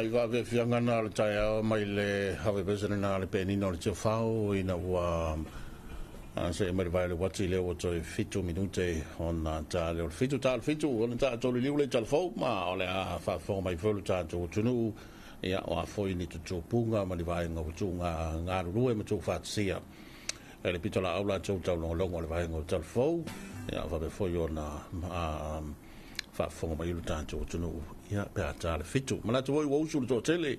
Nai faafiafiaga na o le taeao mai le havevese lena a le penina o le Tiafau ina ua see mai le vae o le uati lea ua toe 7 minute ona ta lea o le 7 ta o le 7 ona tatou liliu lea i Talafou ma o le a faafofoga mai foi lo tatou atunuu ia o a foi ni tutupuga ma ni vaega ua tuuga galulue ma tuufaatasia e le pito laau latou taulogologo o le vaega o Talafou ia faapea foi ona faafofoga mai lo tatou atunuu ia pe a ta le 7. Manatu foi ua usu le toatele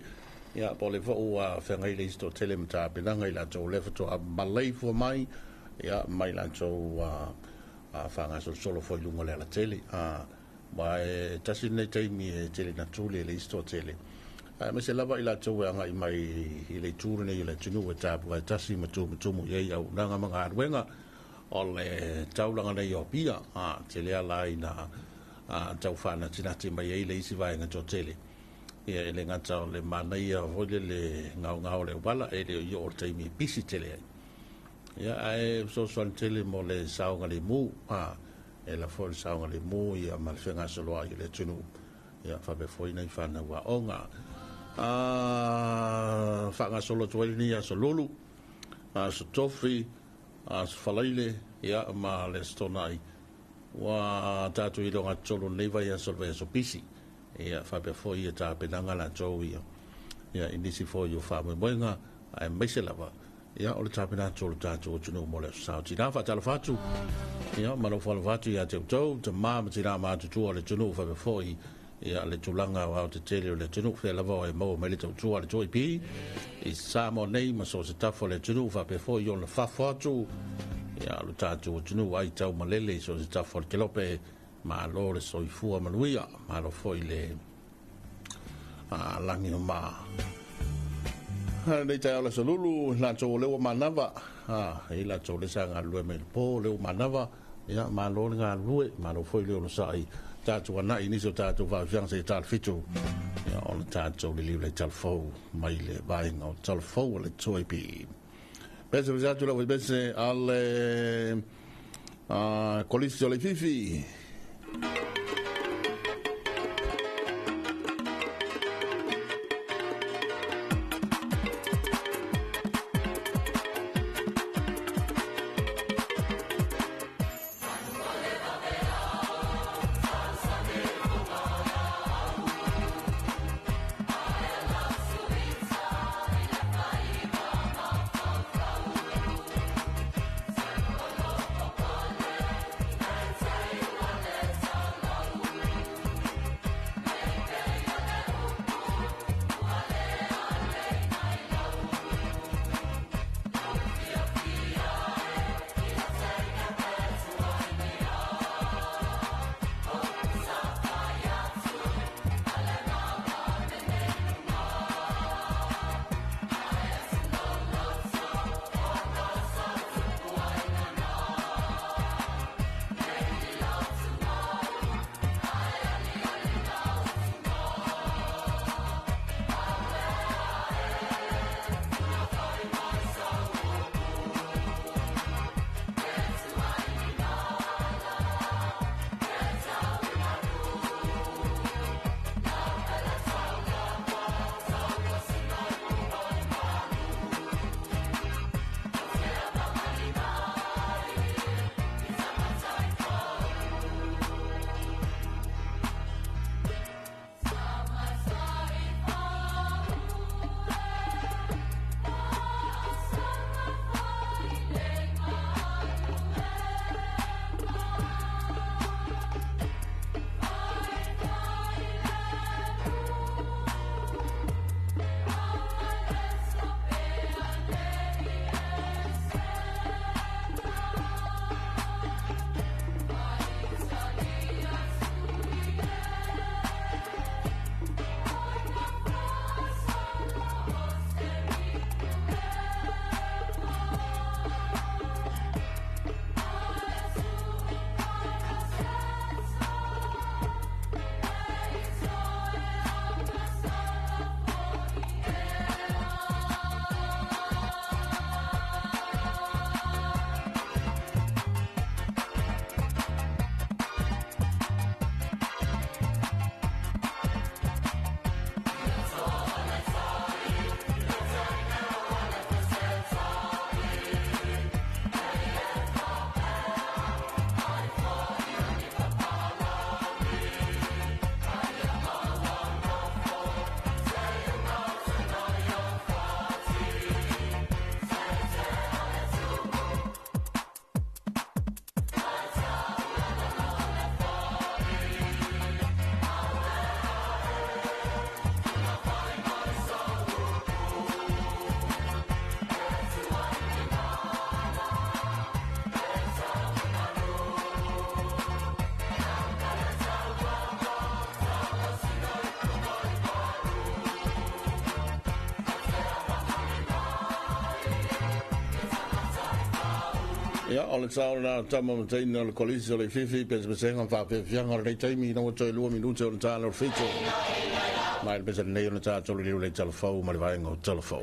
ia po o le foi ua feagai le isi toatele ma tapenaga i latou lea faatoa maleifua mai ia mai latou faagasolosolo foi i luga o le alatele. Ma e tasi lenei taimi e tele na tuli e le isi toatele aemaise lava i latou e agai mai i le itu lenei o le atunuu e tapuai tasi ma tumutumu i ai auaunaga ma galuega o le taulaga nei o Apia. Tele ala ina tau faanatinati mai ai le isi vaega toatele. Ia e le gata o le manaia foi le le gaogao o le auala e le o i oo le taimi e pisi tele ai. Ia ae fesoasoani tele mo le saogalemu. E la foi le saogalemu ia ma le fegasoloai o le atunuu. Ia faapea foi nai fanau aoga. Faagasolo atu ai lenei aso Lulu, aso Tofi, aso Faraile, ia ma le aso Toonai. Ua tatou iloga tolu lenei vaiaso o le vaiaso pisi. Ia faapea foi ia tapenaga latou ia ia i nisi foi o faamoemoega aemaise lava ia o le tapena atu o le tatou atunuu mo le aso Sa o Tina. Faatalofa atu ia ma lou faalofa atu ia te outou tama ma tina matutua o le atunuu faapea foi ia le tulaga o aotetele o le atunuu fea lava o e maua mai le tautua a le 2AP i Samoa nei ma so o se tafa o le atunuu faapea foi ona fafo atu ia lo tatou atunuu ai tau malele i so o se tafa o le kelope. Malo le soifua manuia, malo foi le lagi o ma. Nei taeao le aso Lulu, latou o lea ua manava, e latou le sa galulue mai le po, lea ua manava, ia malo le galulue, malo foi le onosai, tatou anai nisi o tatou faafiafiaga seia ta le 7, ia ona tatou liliu lea i Talafou mai le vaega o Talafou o le 2AP. Pese pese atu lau pese a le kolisi o le Fifi. Ia, o le sao lena o tama ma teine o le Kolisi o Leififi, pesepesega ma faafiafiaga o lenei taimi ina ua toe 2 minute o le ta le 7. Mai le pese lenei o le tatou liliu le talafou ma le vaega o talafou.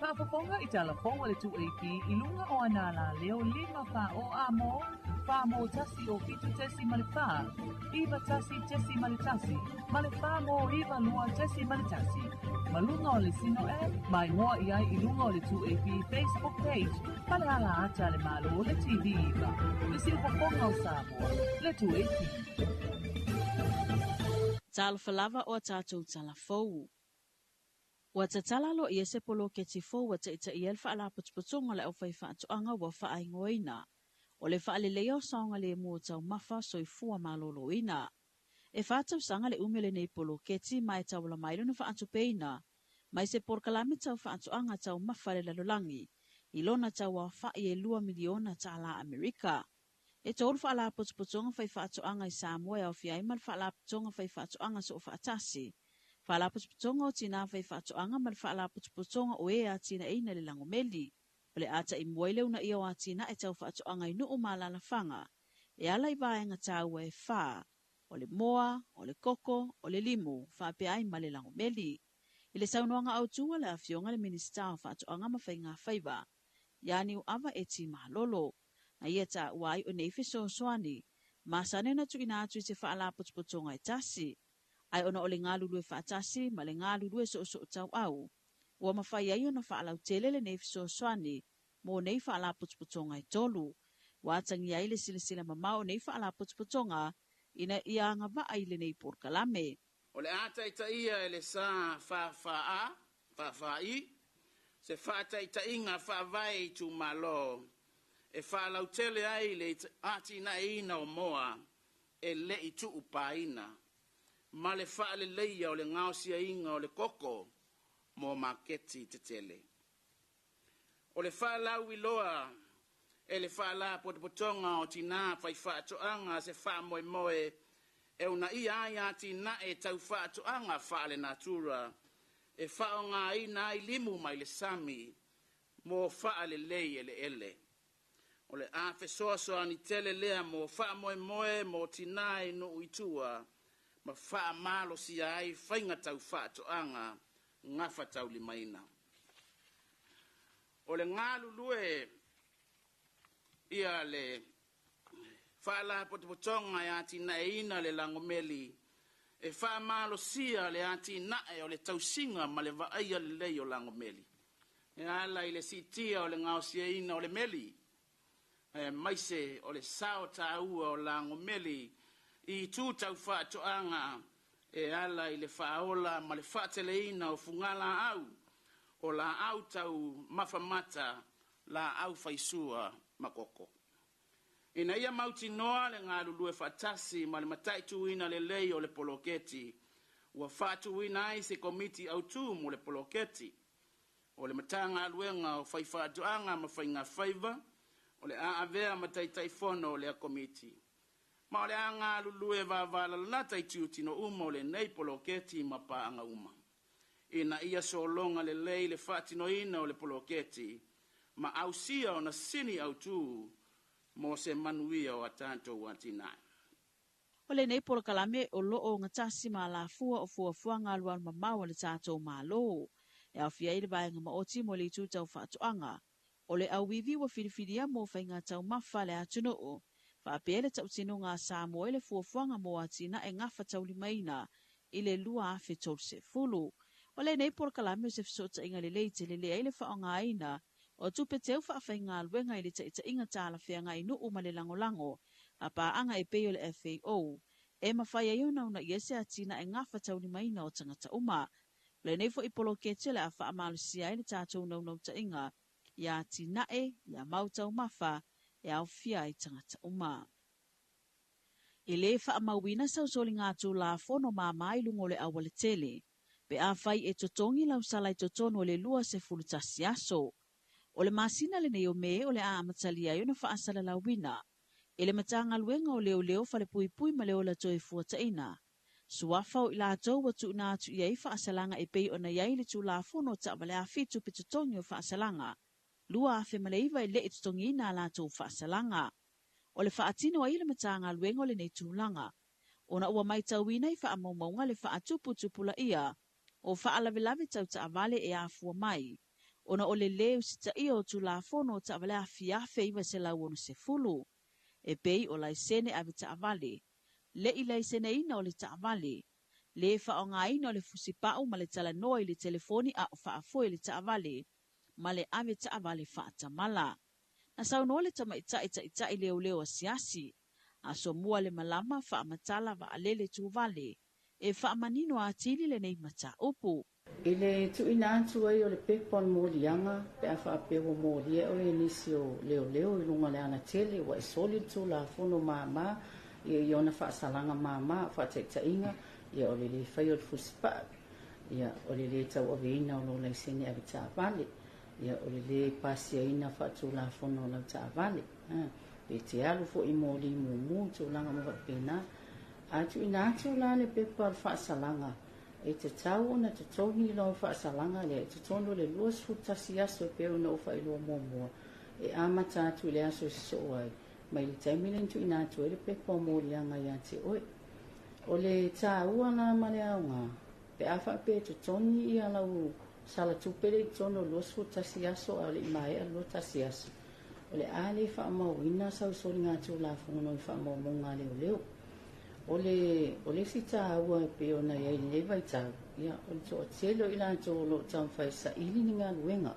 Faafofoga i tala fou a le 2AP i luga o ana alaleo 5 4 o A mo, 4 mo 1 o 7.4, 9 1.1, ma le 4 mo 9 2.1. Ma luga o le Sino App, mai ngoa i ai i luga o le 2AP Facebook page, ma le ala ata le malo le TV iva. Le siufofoga o Samoa, le 2AP. Talofa lava o a tatou tala fou. Ua tatala aloaia se poloketi fou ua taitaia le Faalapotopotoga o le Aufaifaatoaga ua faaigoaina o le Faaleleia o Saogalemu o Taumafa Soifua Maloloina. E 4 tausaga le umi o lenei poloketi ma e tauala mai lona faatupeina mai se polokalame tau faatoaga taumafa a le lalolagi i lona tauaofa'i e $2 miliona tala Amerika. E 3 faalapotopotoga faifaatoaga i Samoa e aofia ai ma le Faalapotopotoga Faifaatoaga Soofaatasi, Faalapotopotoga o Tinā Faifaatoaga ma le Faalapotopotoga o e atinaeina le lagomeli. O le a taimua i le uunaia o atinae tau faatoaga i nuu ma alaalafaga e ala i vaega taua e 4, o le moa, o le koko, o le limu, faapea ai ma le lagomeli. I le saunoaga autu a le afioga le Minisita o Faatoaga ma Faiga Faiva, ia Niuava Eti Malolo, na ia taua ai o nei fesoasoani masani ona tuuina atu i se faalapotopotoga e tasi, ai ona o le galulue faatasi ma le galulue soosootauau, ua mafai ai ona faalautele lenei fesoasoani mo nei faalapotopotoga e 3. Ua atagia ai le silasila mamao o nei faalapotopotoga ina ia agavaa i lenei polokalame. O le a taitaia e le sa 44A, 44I, se faataitaiga faavae itumalo e faalautele ai le atinaeina o moa e le'i tuupaina ma le faaleleia o le gaosiaina o le koko mo maketi tetele. O le faalauiloa e le Faalapotopotoga o Tinā Faifaatoaga se faamoemoe e uunaia ai atinae tau faatoaga faalenatura e faaaogaina ai limu mai le sami mo faalelei eleele. O le a fesoasoani tele lea mo faamoemoe mo tinā i nuu i tua ma faamalosia ai faiga tau faatoaga gafataulimaina. O le galulue ia le Faalapotopotoga e atinaeina le lagomeli e faamalosia le atinae o le tausiga ma le vaaia lelei o lagomeli e ala i le siitia o le gaosiaina o le meli aemaise o le sao taua o lagomeli i itu tau faatoaga e ala i le faaola ma le faateleina o fugalaau o laau tau mafamata, laau faisua ma koko. Ina ia mautinoa le galulue faatasi ma le mataituina lelei o le poloketi, ua faatuina ai se komiti autu mo le poloketi. O le Matagaluega o Faifaatoaga ma Faigafaiva o le a avea ma Taitaifono o lea komiti. Ma o le a galulue vavalalata i tiutino uma o lenei poloketi ma paaga uma. Ina ia sologa lelei le faatinoina o le poloketi ma ausia ona sini autu mo se manuia o a tatou atinae. O lenei polokalame o loo gatasi ma alafua o fuafuaga alualu mamao a le tatou Malo. E aofia ai le vaega maoti mo le itu tau faatoaga. O le auivi ua filifilia mo faiga taumafa a le atunuu. Faapea le tautinoga a Samoa i le fuafuaga mo atinae gafataulimaina i le 2030. O lenei polokalame o se fesootaiga lelei tele ai le faaaogaina o tupe teu faafaigaluega i le taitaiga talafeagai nuu ma le lagolago a paaga e pei o le FAO e mafai ai ona uunaia se atinae gafataulimaina o tagata uma. O lenei foi poloketi o le a faamalosia ai le tatou naunautaiga ia atinae ia mau taumafa e aofia ai tagata uma. E lē faamauina sau soligatulafono māmā i luga o le aualatele pe afai e totogi lau sala i totonu o le 21 aso. O le masina lenei o Me o le a amatalia ai ona faasalalauina e le Matagaluega o Leoleo Falepuipui ma le Ola Toefuataina. Suafa o i latou ua tuuina atu i ai faasalaga e pei ona i ai le Tulafono o Taavale Afi Tupe Totogi o Faasalaga 2009 e le'i totogiina a latou faasalaga. O le faatino ai le Matagaluega o lenei tulaga ona ua matauina i faamaumauga le faatuputupulaia o faalavelave tau taavale e afua mai ona o le lē usitaia o Tulafono o Taavale Afi 1960 e pei o laisene ave taavale, le'i laiseneina o le taavale, lē faaaogaina o le fusipau ma le talanoa i le telefoni a o faafoe le taavale, ma le ave taavale faatamala. Na saunoa le tamaitai taitai leoleo asiasi, asomua le malama faamatala vaalele tuvale, e faamanino atili lenei mataupu. I le tuuina atu ai o le pepa o le moliaga pe a faapea ua molia oe e nisi o leoleo i luga o le alatele ua e soli le tulafono māmā ia i ona faasalaga māmā faataitaiga ia o le lē faia o le fusipau ia o le lē tauaveina o lou laisene ave taavale ia o le lē pasiaina faatulafono o lau taavale pe te alu foi i moli mumu tulaga ma faapena. A tuuina atu la le pepa o le faasalaga e tatau ona totogi lau faasalaga lea i totonu o le 21 aso e pei ona ou faailoa muamua e amata atu i le aso e sosoo ai mai le taimi lea na tuuina atu ai le pepa o moliaga ia te oe. O le tāua la ma le aoga pe a faapea e totogi ia lau sala tupe lea i totonu o le 21 aso a o le i maea le 21 aso o le a le faamauina sau soligatulafono i faamaumauga a leoleo. O le isi tāua e pei ona i ai lenei vaitau, ia, o le toatele o i latou o lo o taumafai e saili ni galuega.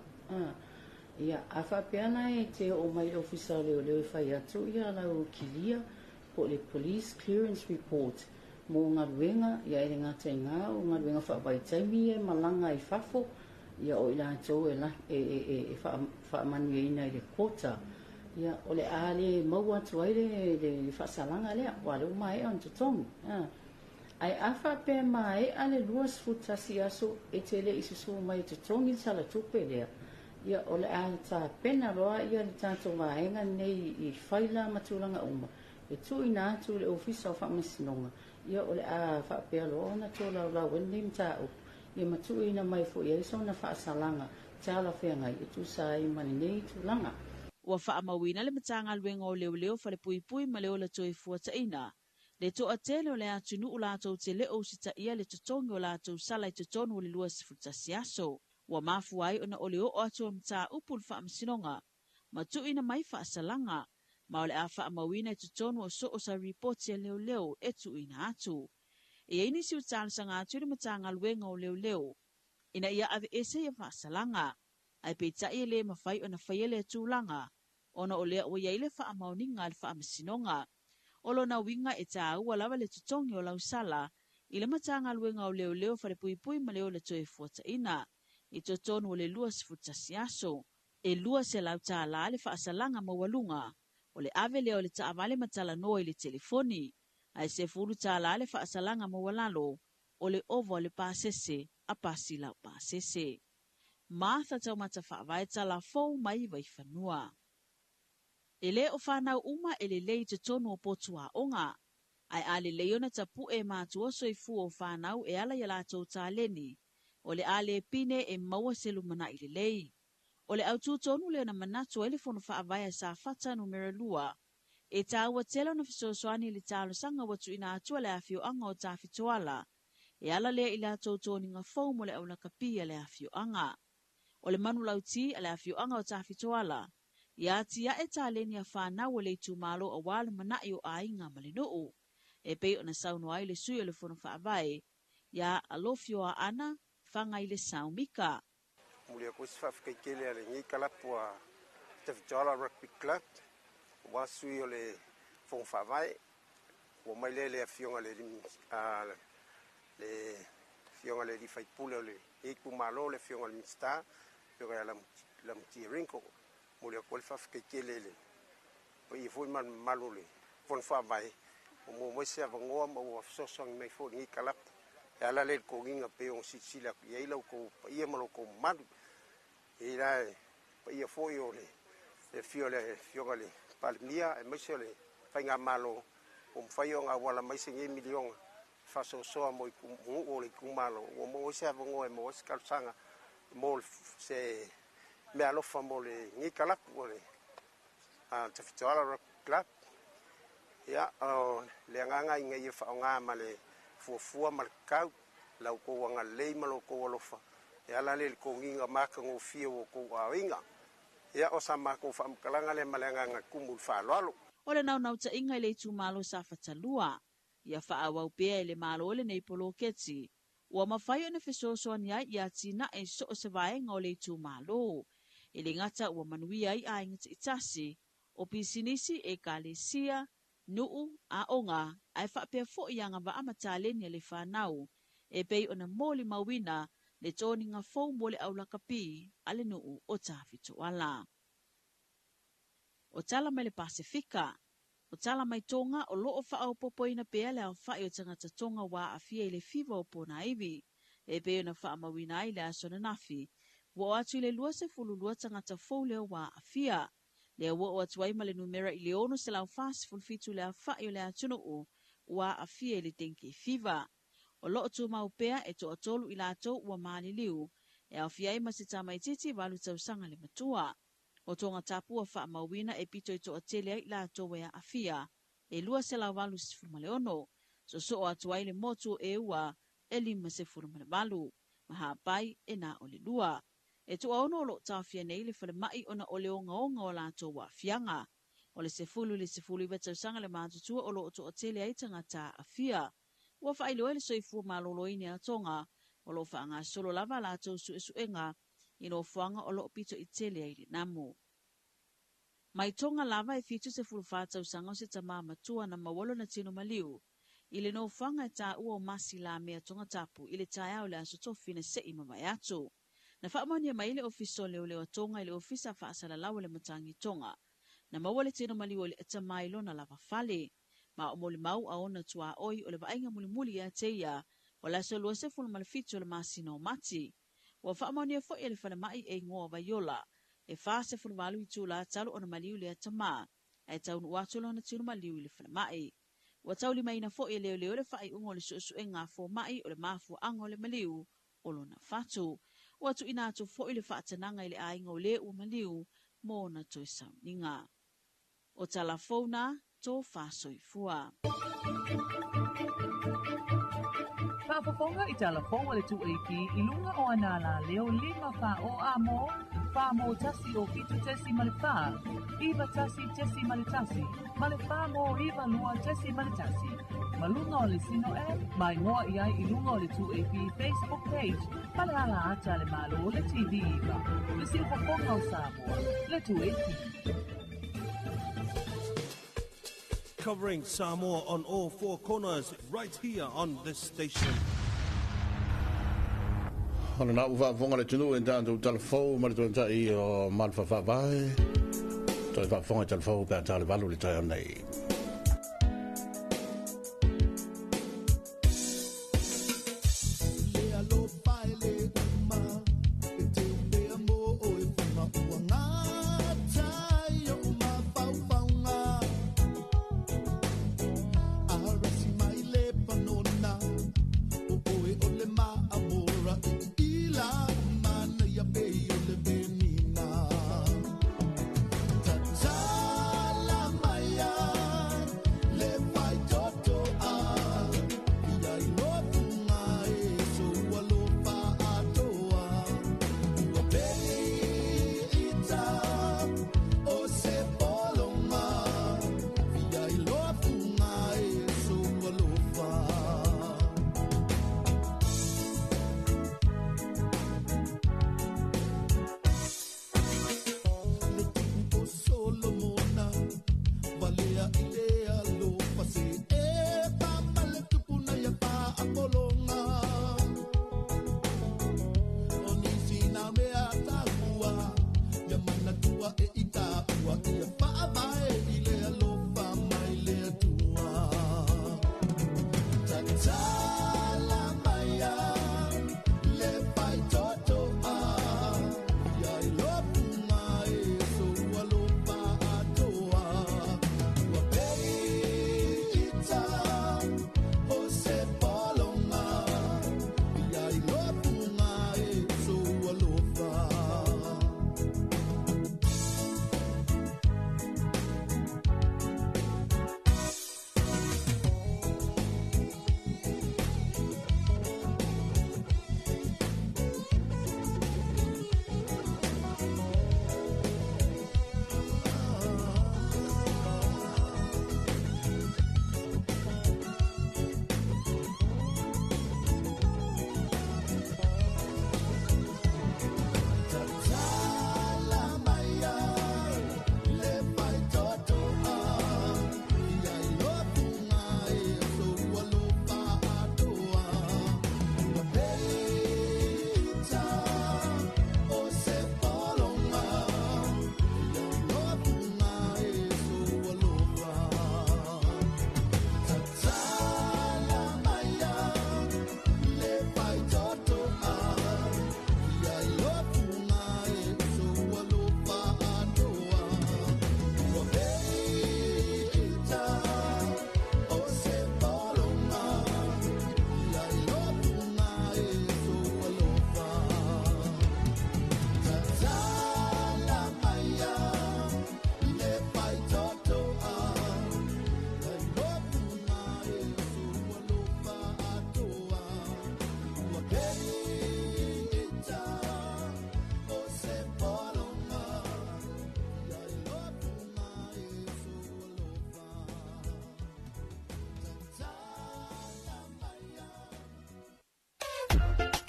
Ia, a faapea la e te oo mai i le ofisa o leoleo e fai atu ia lau kilia po o le Police Clearance Report mo galuega, ia e le gata i gā o galuega faavaitaimi ia e malaga ai fafo, ia o i latou e faamanuiaina i le quota, ia o le a le maua atu ai le faasalaga lea, aua lea ua maea ona totogi. Ae a faapea e maea le 21 aso e te le i susu mai e totogi le sala tupe lea, ia o le a tapena loa ia le tatou vaega lenei i faila ma tulaga uma e tuuina atu i le ofisa o faamasinoga, ia o le a faapea loa ona tolaulau ai lenei mataupu, ia ma tuuina mai foi ai sona faasalaga talafeagai e tusa ai ma lenei tulaga. Ua faamauina le Matagaluega o Leoleo Falepuipui ma le Ola Toefuataina le toatele o le atunuu latou te le o usitaia le totogi o latou sala i totonu o le 21 aso. Ua mafua ai ona o le oo atu o mataupu i le faamasinoga ma tuuina mai faasalaga ma o le a faamauina i totonu o so o sa ripoti a leoleo e tuuina atu. E i ai nisi ua talosaga atu i le Matagaluega o Leoleo ina ia aveese ia faasalaga, ae peitai e lē mafai ona faia lea tulaga ona o lea ua i ai le faamaoniga a le faamasinoga. O lona uiga e tāua lava le totogi o lau sala i le Matagaluega o Leoleo Falepuipui ma le Ola Toefuataiga i totonu o le 21 aso. E $200 le faasalaga maualuga o le ave lea o le taavale ma talanoa i le telefoni, ae $10 le faasalaga maualalo o le ova o le pasese a pasi laupasese. Martha Taumata Faavae Tala Fou mai Vaifanua. E lē o fanau uma e lelei i totonu o potu aoga, ae a lelei ona tapu'e e matua soifua o fanau e ala i a latou taleni, o le a le pine e maua se lumana'i lelei. O le autū tonu lea na manatu ai le Fono Faavae a Safata Numera 2, e tāua tele ona fesoasoani i le talosaga ua tuuina atu a le afioaga o Tafitoala, e ala lea i latou toniga fou mo le aulakapi a le afioaga. O le manulauti a le afioaga o Tafitoala, ia atiae taleni a fanau a le itumalo auā lumanai o aiga ma le nuu, e pei ona saunoa ai le sui o le Fono Faavae, ia Alofio Aana Fagailesau Mika. Momoli atu ai se faafetai tele a lenei kalapu a Tafitoala Rugby Club aua sui o le Fono Faavae. Ua mai lea le afioga le le afioga le alii faipule o lenei itumalo, le afioga le Minisita, afioga ia Lamatia Ringo. Momoli atu ai le faafetai tele i le paia foi ma le mamalu o le Fono Faavae ua maua mai se avanoa ma ua fesoasoani mai foi i lenei kalapu e ala lea i le toniga pei ona silasila atu i ai la outou paia ma lo outou mamalu. E la e paia foi o le afio o le afioga i le Palemia aemaise o le faigamalo ua mafai ona auala mai se nei miliona faasoasoa mo nuu o le itumalo ua maua ai se avanoa e maua ai se talosaga mo se meaalofa mo lenei kalapu o le Tafitoala Rugby Club. Ia, o le agaga ina ia faaaoga ma le fuafua ma le tatau la outou agalelei ma lo outou alofa e ala lea i le toniga matagofie o outou aiga. Ia, o sa matou faamatalaga lea ma le agaga tumu i le faaaloalo. O le naunautaiga i le itumalo Safata 2, ia faaauau pea e le Malo lenei poloketi ua mafai ona fesoasoani ai i atinae i so o se vaega o le itumalo. E le gata ua manuia ai aiga taitasi, o pisinisi, ekalesia, nuu, aoga, ae faapea foi agavaa ma taleni a le fanau, e pei ona molimauina le toniga fou mo le aulakapi a le nuu o Tafitoala. O tala mai le Pasefika. O tala mai Tonga o loo faaopoopoina pea le aofa'i o tagata Tonga ua aafia i le fiva o ponaivi, e pei ona faamauina ai le aso ananafi, ua oo atu i le 22 tagata fou lea ua aafia. Lea ua oo atu ai ma le numera i le 647 le aofa'i o le atunuu ua aafia i le dengue fever. O loo tumau pea e toatolu i latou ua maliliu, e aofia ai ma se tamaitiiti 8 tausaga le matua. O Tonga tapu ua faamauina e pito i toatele ai latou e aafia, e 286, soosoo atu ai le motu o Eua e 58, ma Ha'apai e na o le 2. E 60 o loo taofia nei i le falemai ona o le ogaoga o latou aafiaga. O le 10 i le 19 tausaga le matutua o loo toatele ai tagata aafia. Ua faailoa e le Soifua Maloloina a Tonga o loo faagasolo lava latou suesuega i nofoaga o loo pito i tele ai le namu. Mai Tonga lava e 74 tausaga o se tamā matua na maua lona tino maliu i le nofoaga e taua o Masilamea Tongatapu i le taeao o le aso Tofi na se'i mavae atu. Na faamaonia mai le Ofisa o Leoleo a Tonga i le Ofisa Faasalalau o le Matagi Tonga. Na maua le tino maliu o le tamā i lona lava fale, ma o molimau a ona tuaoi o le vaaiga mulimuli ia te ia o le aso 27 o le masina o Mati. Ua faamaonia foi e le falemai e igoa Vaiola, e 48 itulā talu ona maliu lea tamā, ae taunuu atu lona tino maliu i le falemai. Ua taulimaina foi e leoleo le faaiuga o le suesuega a foma'i o le mafuaaga o le maliu o lona fatu. Ua tuuina atu foi le faatanaga i le aiga o le ua maliu mo ona toe sauniga. O tala fou na tofa soifua. Faafofoga i tala fou a le 2AP i luga o ana alaleo 5 4 o amo, 4 mo 1 o 7.4, 91.1, ma le 4 mo 92.1. Ma luga o le Sino App, mai ngoa i ai i luga o le 2AP Facebook page, ma le ala ata le malo le TV iva. Le siufofoga o Samoa, le 2AP. Covering Samoa on all four corners right here on this station. O lena ua faafofoga le atunuu i le tatou tala fou ma le toetai o Malufa Faavae. Toe faafofoga i tala fou pe a ta le 8 i le taeao nei.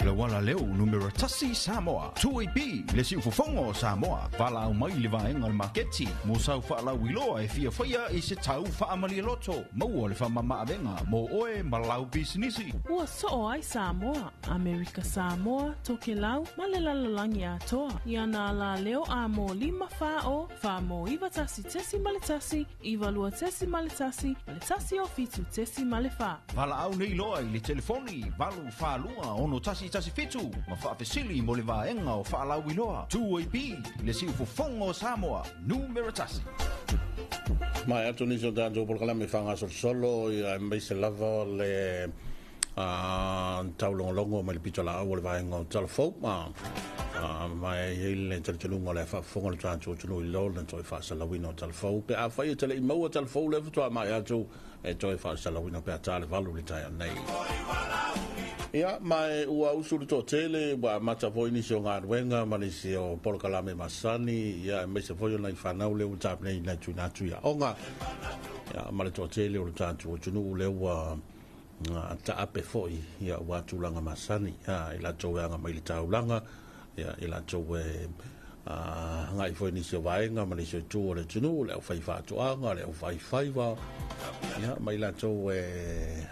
Le uala leo numera tasi Samoa. 2AP le siufofoga o Samoa. Valaau mai i le vaega o le maketi mo sau faalauiloa e fia faia i se tau faamalialoto. Maua le faamamaavega mo oe ma lau pisinisi. Ua soo ai Samoa, Amerika Samoa, Tokelau ma le lalolagi atoa i ana alaleo A mo 5 4 0 4 mo 9 1.1 9 2.1 ma le 1 o 7.4. Valaau nei loa i le telefoni 8 4 2 6 1 7 ma faafesili mo le vaega o faalauiloa. 2AP le siufofoga o Samoa, numera tasi. Mai atu nisi o tatou polokalame faagasolo ia aemaise lava le taulogologo mai le pito laau o le vaega o Talafou ma e i ai le talitonuga o le a faafofoga le tatou atunuu i lo le toe faasalauina o Talafou pe afai e te le i maua Talafou lea faatoa mai atu e toe faasalauina pe a ta le 8 i le taeao nei. Ia, ma e ua usu le toatele, ua amata foi nisi o galuega ma nisi o polokalame masani, ia aemaise foi o nai fanau lea ua tapenaina e tuuina atu i aoga. Ia, ma le toatele o le tatou atunuu lea ua taape foi, ia ua tulaga masani, i latou e aga mai le taulaga, ia, i latou e Agai foi i nisi o vaega ma nisi o itu o le atunuu, le aufaifaatoaga, le aufaifaiva, ia, ma i latou e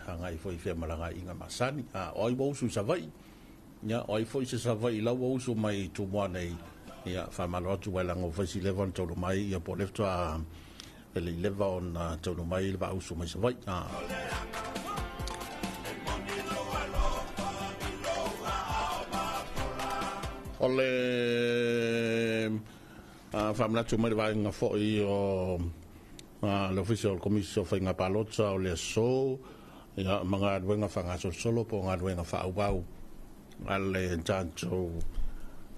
agai foi i femalagaaiga masani. O ai ua usu i Savaii? Ia, o ai foi se Savaii la ua usu mai i Tumua nei? Ia, faamalo atu ua e lago fai si leva ona taunuu mai, ia po o lea faatoa e le i leva ona taunuu mai le vaausu mai Savaii. O le faamanatu mai le vaega foi o le Ofisa o le Komisi o Faiga Palota o le aso, ia, ma galuega faagasolosolo po o galuega faaauau a le tatou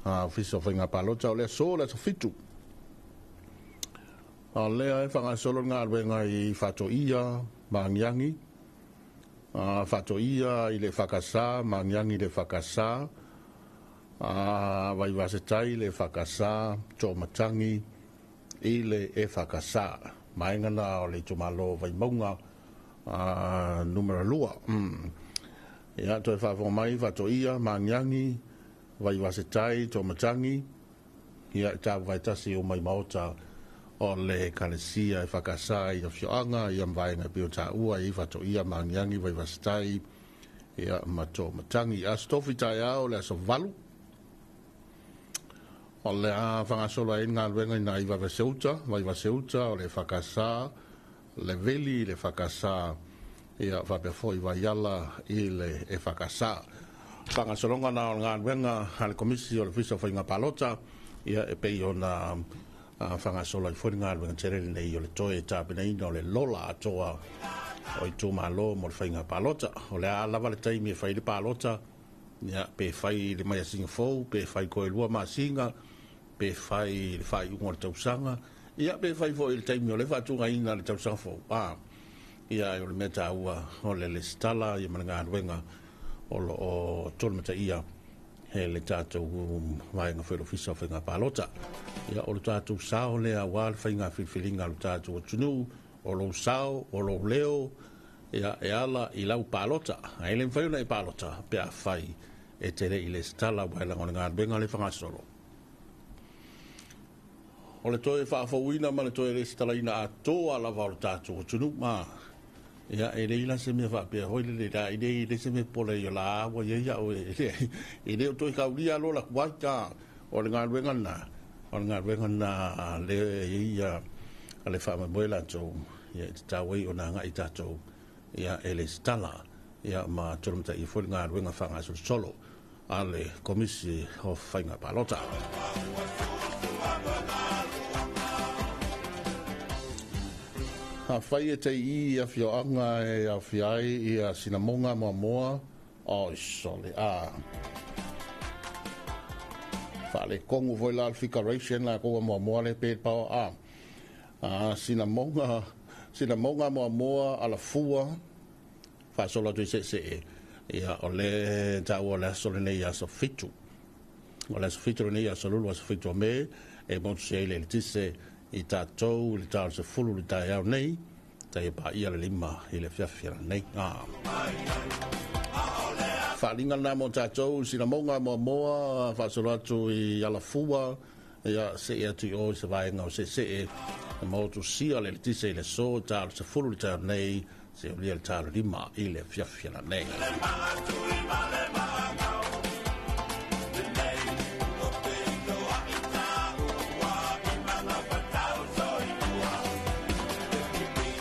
Ofisa o Faiga Palota o le aso, le aso 7. A o lea e faagasolo le galuega i Faatoia ma Agiagi, Faatoia i le EFKS ma Agiagi i le EFKS, Vaivasetai i le EFKS, Toomatagi i le EFKS. Vaega na o le itumalo o Vaimauga numera 2. Ia, toe faafofoga mai, Faatoia ma Agiagi, Vaivasetai, Toomatagi, ia, e tapuvae tasi uma i maota o le Ekalesia EFKS i afioaga ia ma vaega e pei ona taua i Faatoia ma Agiagi, Vaivasetai, ia, ma Toomatagi. Aso Tofi taeao le aso 8, o le a faagasolo ai le galuega i nai Vaivaseuta, Vaivaseuta o le EFKS, le Veli i le EFKS, ia, faapea foi Vaiala i le EFKS. Faagasologa na o le galuega a le Komisi o le Ofisa o Faiga Palota, ia, e pei ona faagasolo ai foi le galuega tele lenei o le toe tapenaina o le lola atoa o itumalo mo le faiga palota. O le a lava le taimi e fai le palota, ia, pe fai i le maiasina fou, pe fai toe 2 masina, pe fai i le faaiuga o le tausaga, ia, pe fai foi i le taimi o le faatugaina le tausaga fou. Ia, o le mea taua o le lesitala ia ma le galuega o lo o tolimataia e le tatou vaega foi o le Ofisa o Faiga Palota. Ia, o le tatou sao lea aua le faiga filifiliga a le tatou atunuu, o lou sao, o lou leo, ia, e ala i lau palota. Ae le mafai ona e palota pe a fai e te le i lesitala ua e lago le galuega le whangasolo. O le toe faafouina ma le toe lesitalaina atoa lava o le tatou atunuu. Ia, e leai la se mea faapea foi lele la, e leai se mea pole i o la ua ia au e le o toe kaulia lo la kuai ta. O le galuega na, o le galuega na le ia a le faamoemoe latou, ia, e tatau ai ona agai tatou, ia, e lesitala, ia, ma tolomataia foi le galuega faagasolosolo a le Komisi o Faiga Palota. A fai e te i afioaga e aofia ai ia Sinamoga Moamoa, oi sole, a faaletonu foi la le figuration la kou Moamoa le pe pao a Sinamoga, Sinamoga Moamoa Alafua faasolo atu i Seesee, ia, o le taua o le aso lenei aso 7. O le aso 7 lenei aso lulu aso 7 o Me, e motu ai le eletise i tatou i le tau 10 le taeao nei, tai pa ia le 5 i le fiafia nei. Faalinga na mo tatou Sinamoga Moamoa faasolo atu i Alafua, ia, se i atu i o i se vaega o Seesee, e motu sia le eletise i le so tau 10 le taeao nei, se o lia le tau 5 i le fiafia nei.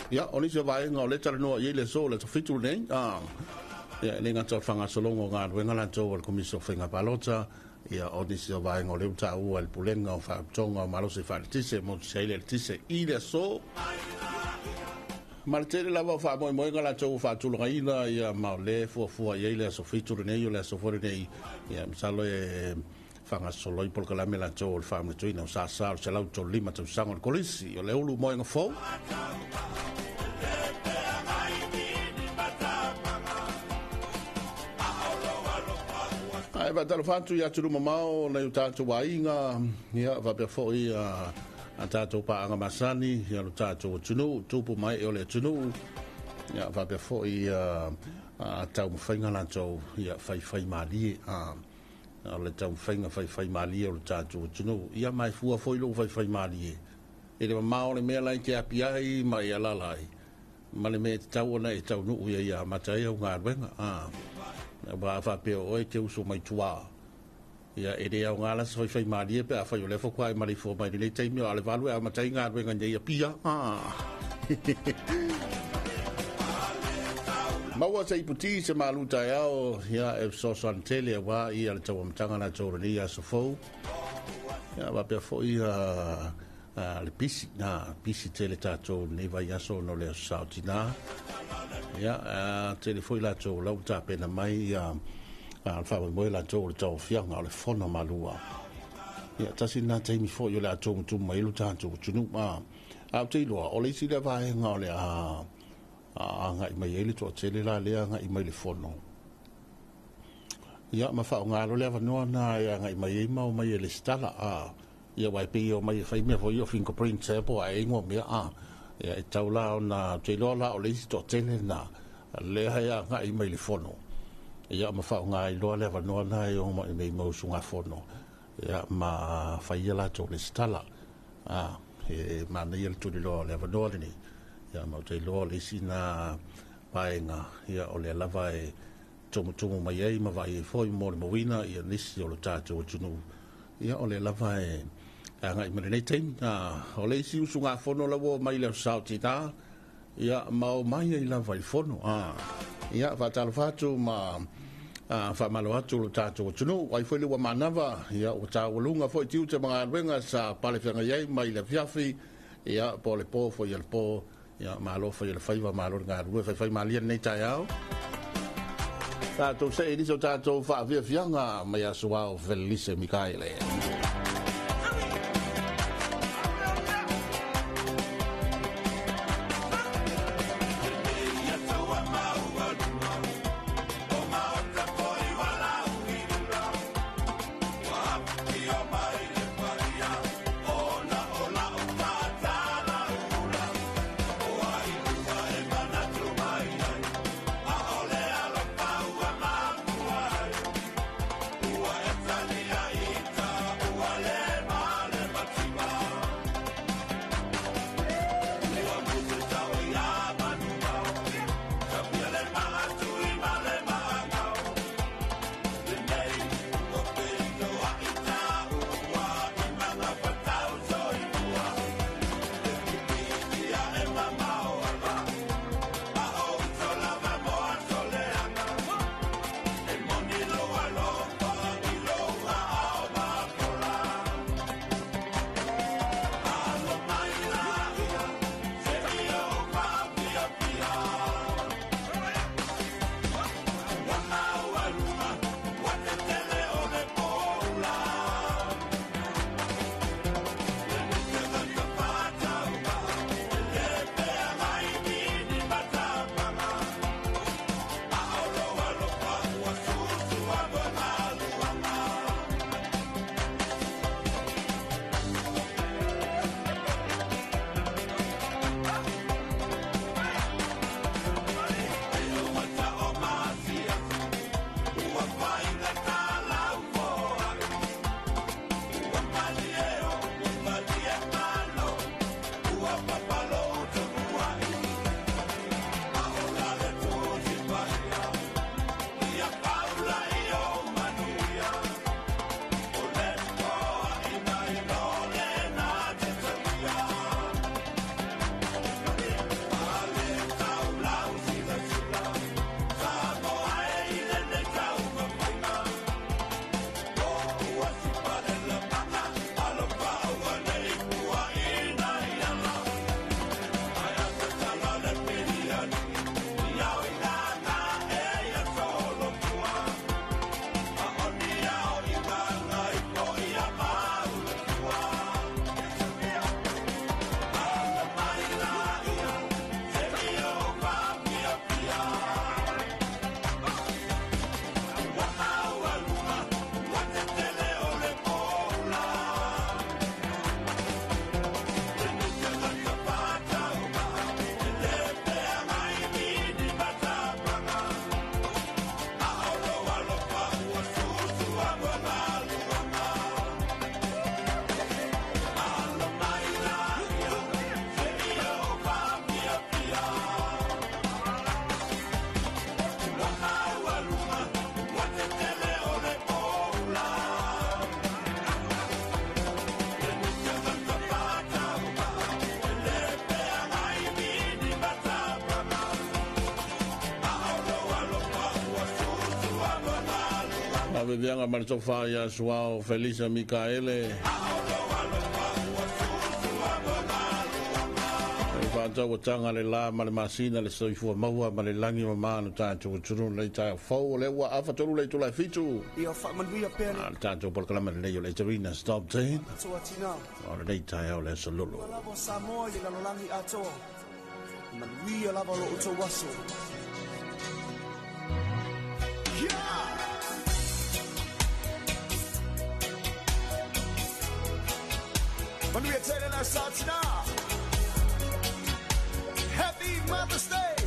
Ia, o nisi o vaega o le talanoa i le so le 7 nei, ia, e le gata o le faagasologa o galuega latou o le Komisi o Faiga Palota, ia, o nisi o vaega o lea ua taua e le Pulega o Faalapotopotoga o Malosi Faaeletise, motu ai le eletise i le aso. Ma le tele lava o faamoemoega latou ua faatulagaina, ia, ma o le fuafua i ai le aso 7 lenei, o le aso foi lenei, ia, masalo e faagasolo ai polokalame latou o le faamanatuina o sasa o le 135 tausaga o le Kolisi o le Ulu Moega Fou. Ae faatalofa atu i atunuu mamao nai o tatou aiga, ia, faapea foi a tatou paaga masani, ia, lo tatou atunuu, tupu mai o le atunuu, ia, faapea foi a taumafaiga latou, ia, faifai malie. O le taumafaiga faifaimalie o le tatou atunuu. Ia ma e fua foi lou faifaimalie i le mamao o le mea la e te api ai ma e alaala ai, ma le mea e tatau ona e taunuu i ai e amata ai au galuega. Aua a faapea o oe e te uso mai tua, ia e le aoga la se faifaimalie pe afai o lea faatoa e maleifua mai i lenei taimi, a o le 8 e amata ai galuega nei i Apia. Maua se iputi se malu taeao, ia e fesoasoani tele aua ia le tauamataga latou o lenei aso fou. Ia faapea foi le pisi, na pisi tele tatou lenei vaiaso ona o le aso Sa o Tina. Ia tele foi latou lau tapena mai ia le faamoemoe latou o le tauaofiaga o le Fono Malua. Ia tasi lena taimi foi o le a tumutumu mai ai lo tatou atunuu. A ou te iloa, o le isi lea vaega o le a agai mai ai le toatele la lea agai mai le Fono. Ia ma faaaoga loa le avanoa na e agai mai ai ma omai e lesitala. Ia aua e pei e omai e fai mea foi ia o fingerprints ea po o a ea ingoa mea. Ia e tau la ona, ou te iloa la o le isi toatele lena lea e agai mai le Fono. Ia ma faaaoga ai loa le avanoa na e omai mai ma usugafono. Ia ma fai ia latou lesitala. E manaia le tuliloa o le avanoa lenei. Ia ma ou te iloa o le isi na vaega, ia o lea lava e tumutumu mai ai ma vaai ai foi mo le mauina ia nisi o le tatou atunuu. Ia o lea lava e agai mai lenei taimi. O le isi usugafono la ua omai i le aso Sa o Tina, ia ma omai ai lava i le Fono. Ia faatalofa atu ma faamalo atu lo tatou atunuu. Ai foi le ua manava, ia ua taualuga foi tiute ma galuega sa palefeagai ai mai le afiafi, ia po o le po foi o le po. Ia malo fai o le faiva, malo le galulue faifaimalie lenei taeao. Tatou see i nisi o tatou faafiafiaga mai aso ao Felise Mikaele. Faveveaga ma le tofa ia Suao Felisa Mikaele. E faatauataga le la ma le masina le soifua maua ma le lagi mamā lo tatou atunuu lenei taeao fou o lea ua afa tolu le itula e 7. Ia faamanuia pea le A le tatou polokalame lenei o le Etavina Stop 10 Atua tina. O lenei taeao le aso Lolo. Lava o Samoa i le lalolagi atoa. Manuia lava lo outou aso. Manuia tele la sa tina. Happy Mother's Day.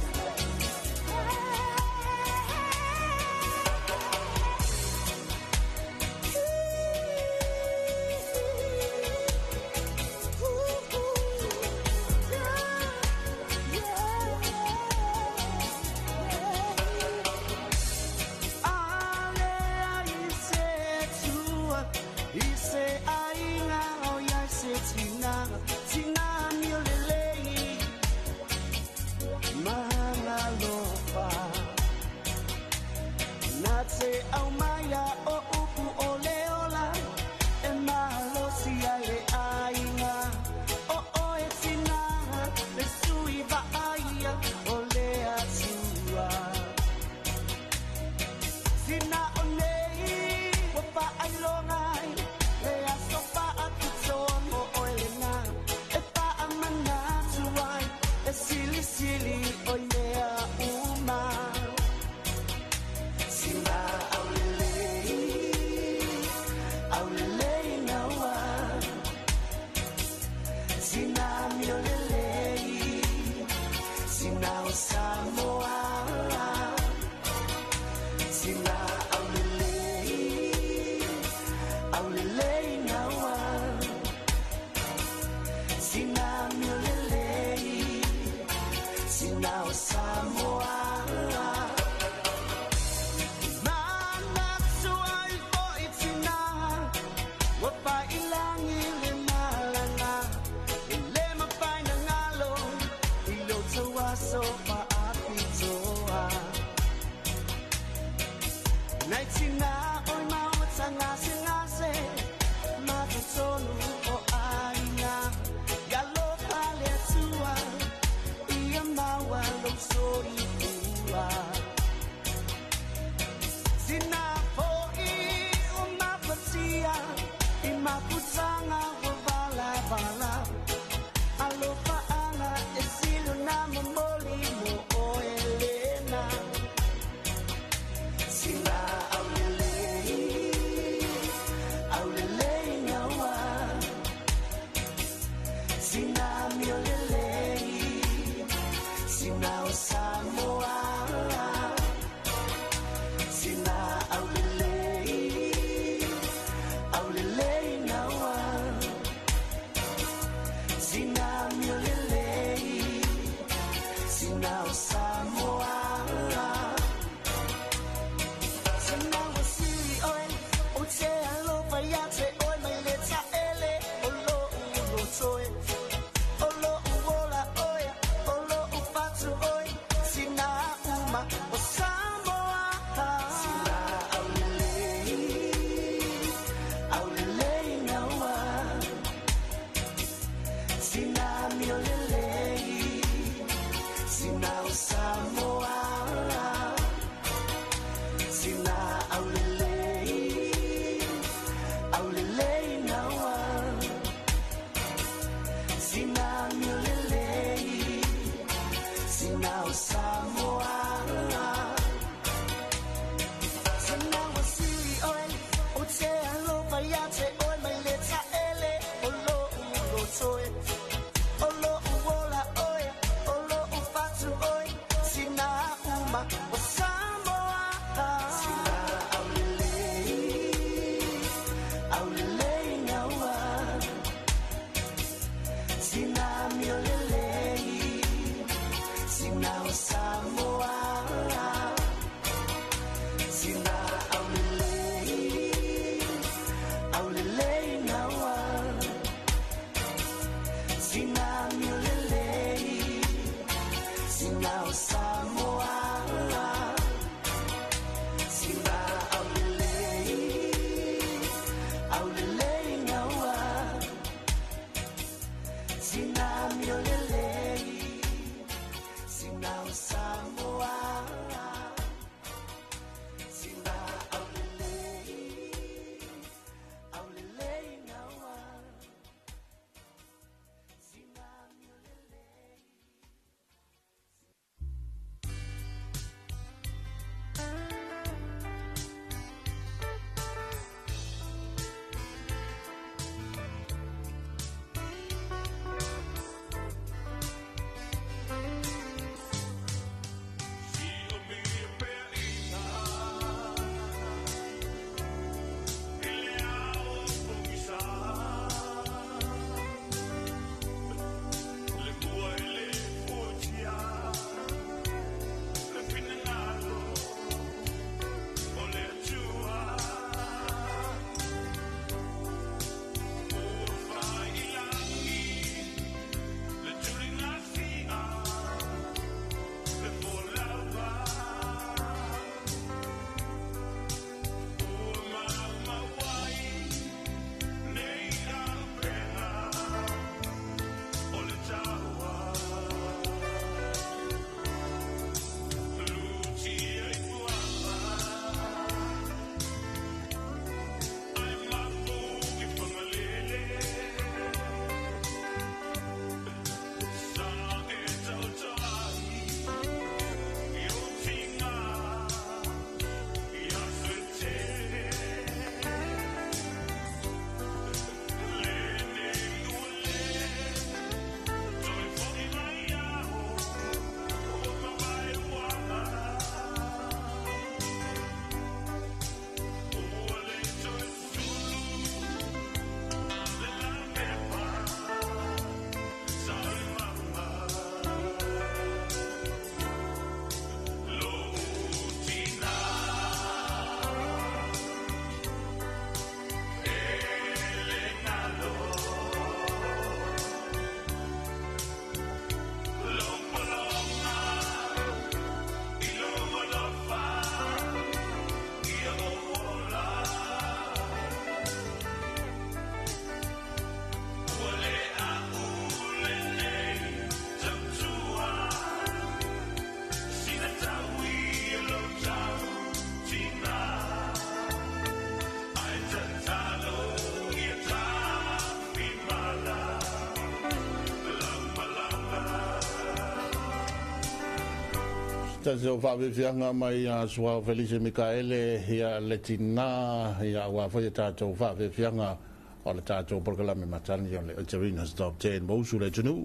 Tasi o whaawefianga mai a Suao Felice Mikaele ia le tina ia ua foi tātou whaawefianga o le tātou polokalame matani o le Ocarina's Top 10 mo usu le tunu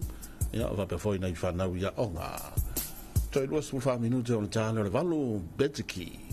ia whapea foi nei whanau ia onga. Toi 24 minute o le tāle o le 8 Betiki.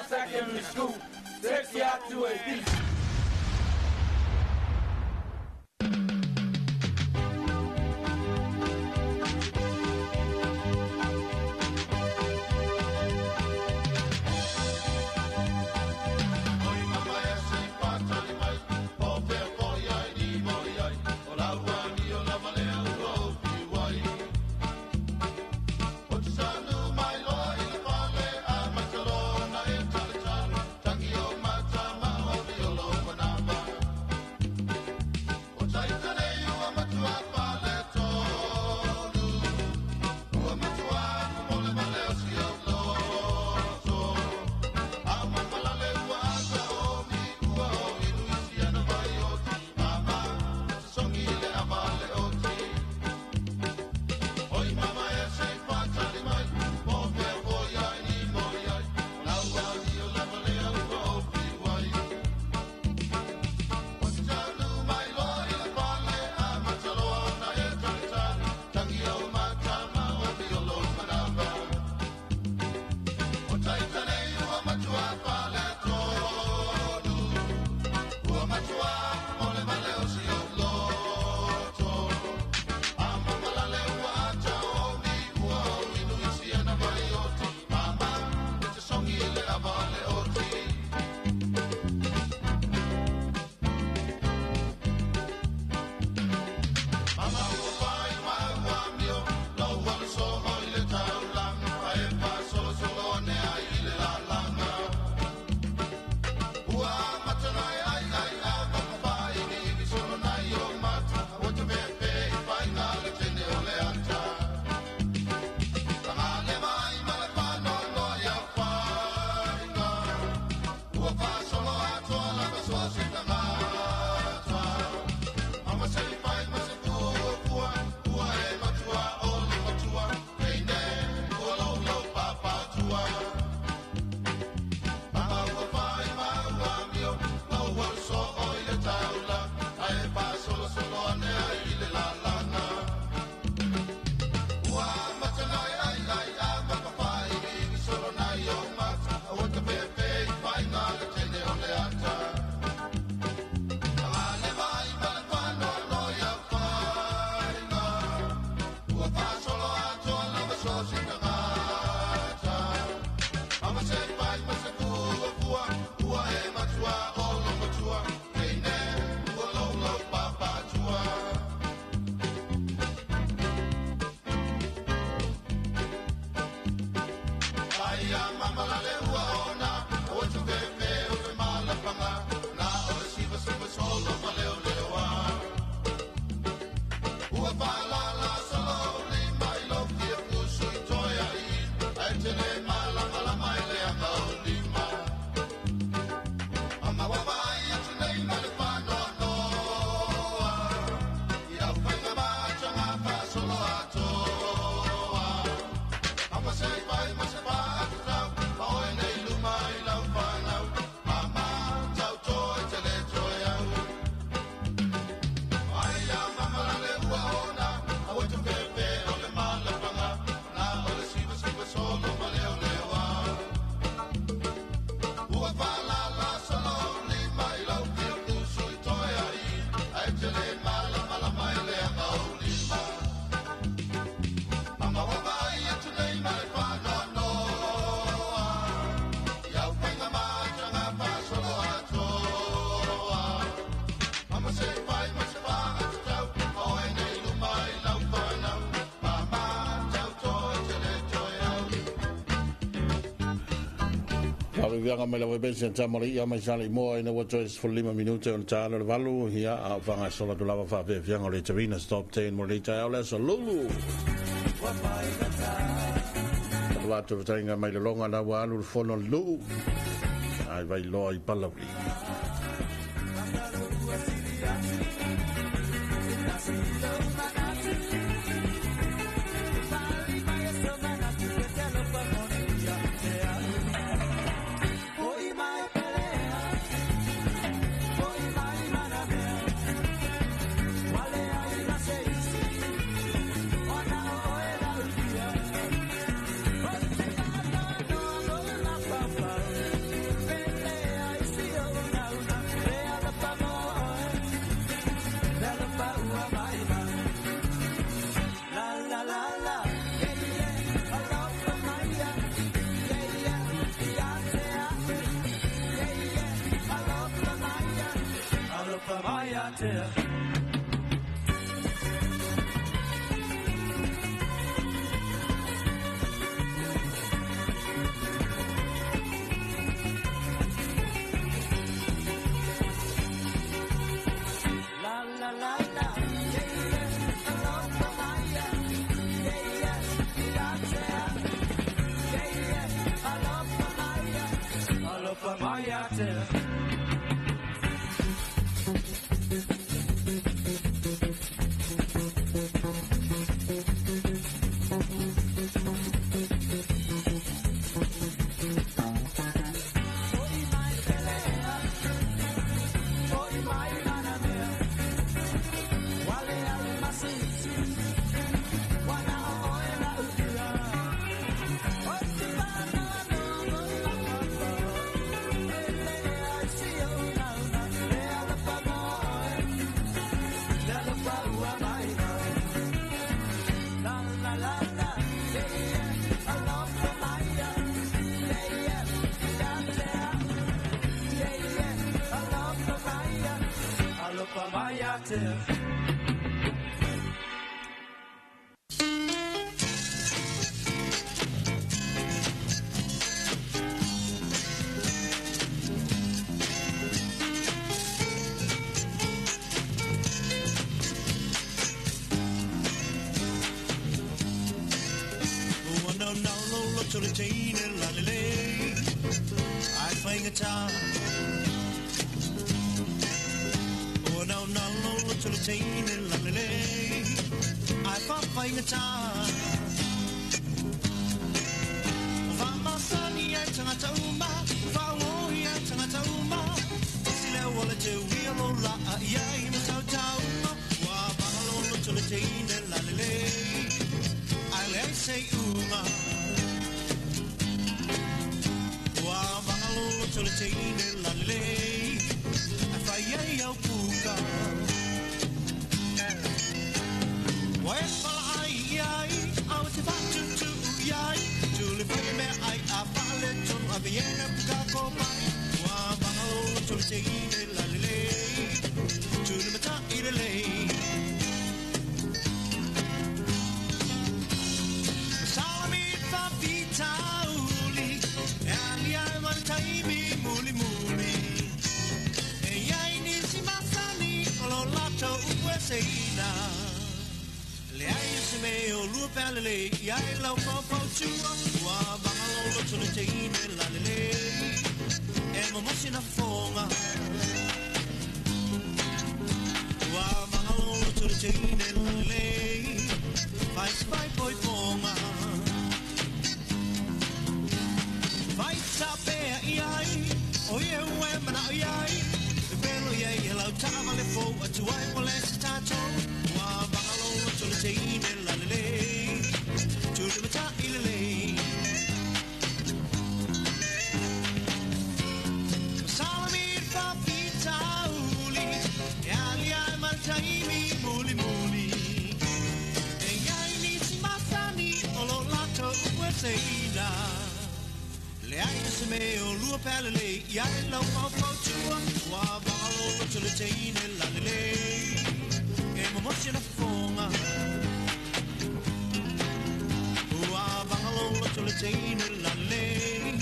Secondary School, 60 2AB. Favivianga mai lava bensi ta mali ia mai sale mo ina wa choice for lima minute on talo le valu ia a fanga sola tu lava fa vivianga le tavina stop 10 mo le ta ole so lulu. Watu vatainga mai le longa na wa alu le fono lu. Ai vai loa i palauli. Ua vagalo lo tole teine la le.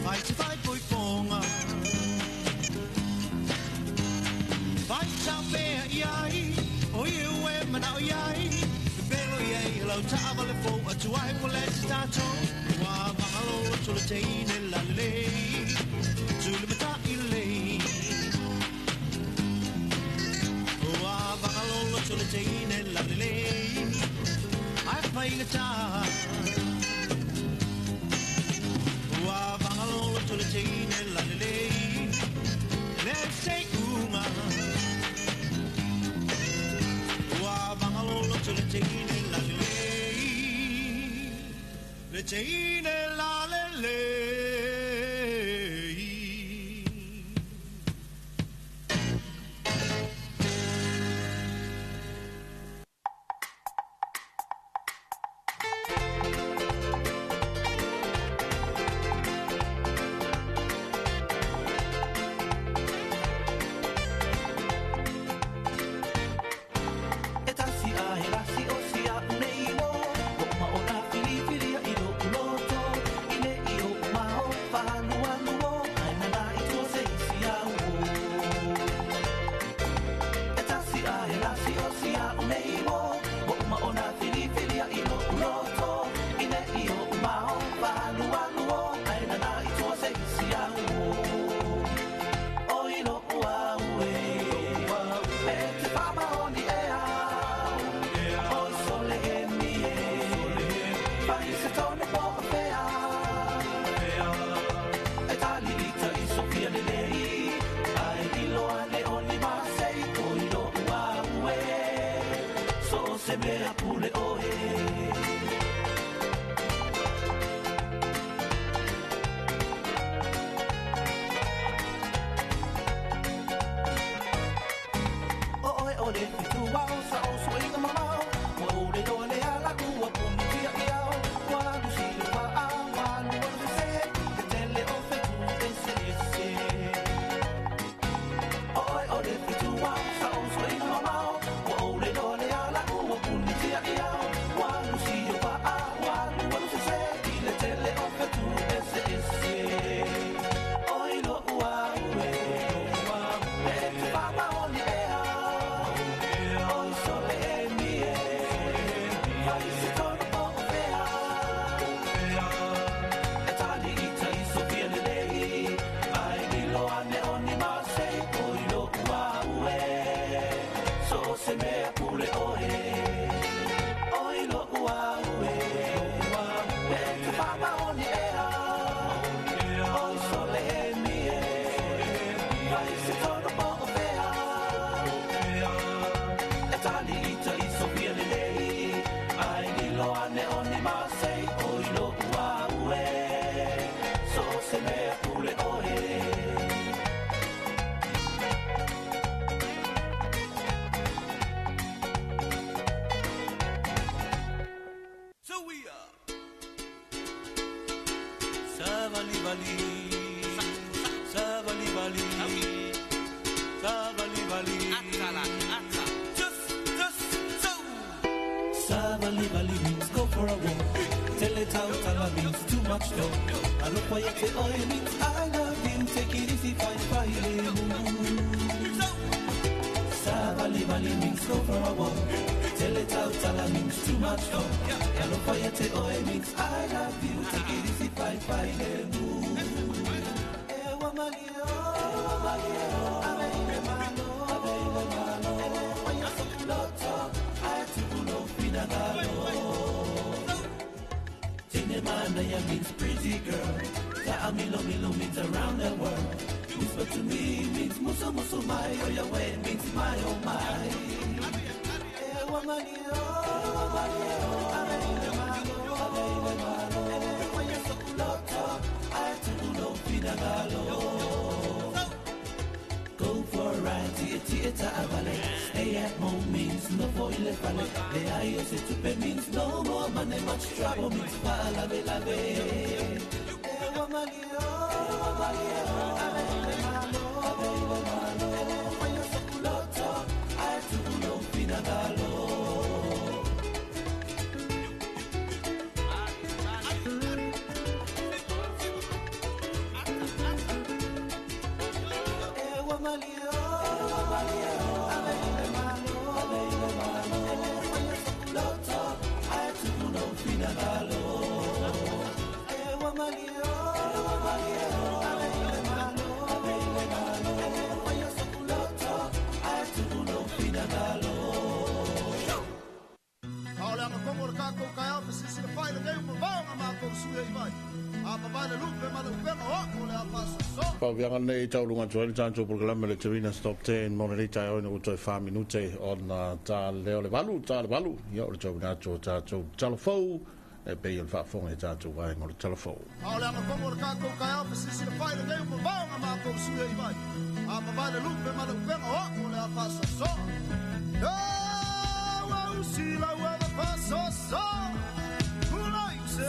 Vai te vai poi. Mana o iai, pelo iai, lau taavale fou atu ai mo le te tātou. Ua vagalo tole teine la lelei, tule mata i lelei. Ua vagalo tole teine la lelei, ai paingata. Ua vagalo tole teine la lelei, le se unga. Le teine la lelei, le teine la lelei. Stay at home means no for ilefale. Le ayo se tupe means no more money, much trouble means lave lave. Ewa malio, ewa malio, abele malo, abele malo. Ele fayo sokuloto, atulo finagalo. Ewa malio, ewa malio, abele malo, abele malo. Tauaviaga lenei tauluga atu ai le tatou polokalame le Terina Stop 10 mo lenei taeao ina ua toe 4 minute ona ta lea o le 8, ta le 8, ia o le tauina atu o tatou tala fou e pei o le faafofoga i tatou vaega o le tala fou. A o le agafogo o le tatou taeao fesilisili fai lenei ua mavao na matou sui ai mai. A mavae le lupe ma le upega o a'u o le a faasoasoa. Ua usi lau ava faasoasoa. Tulai se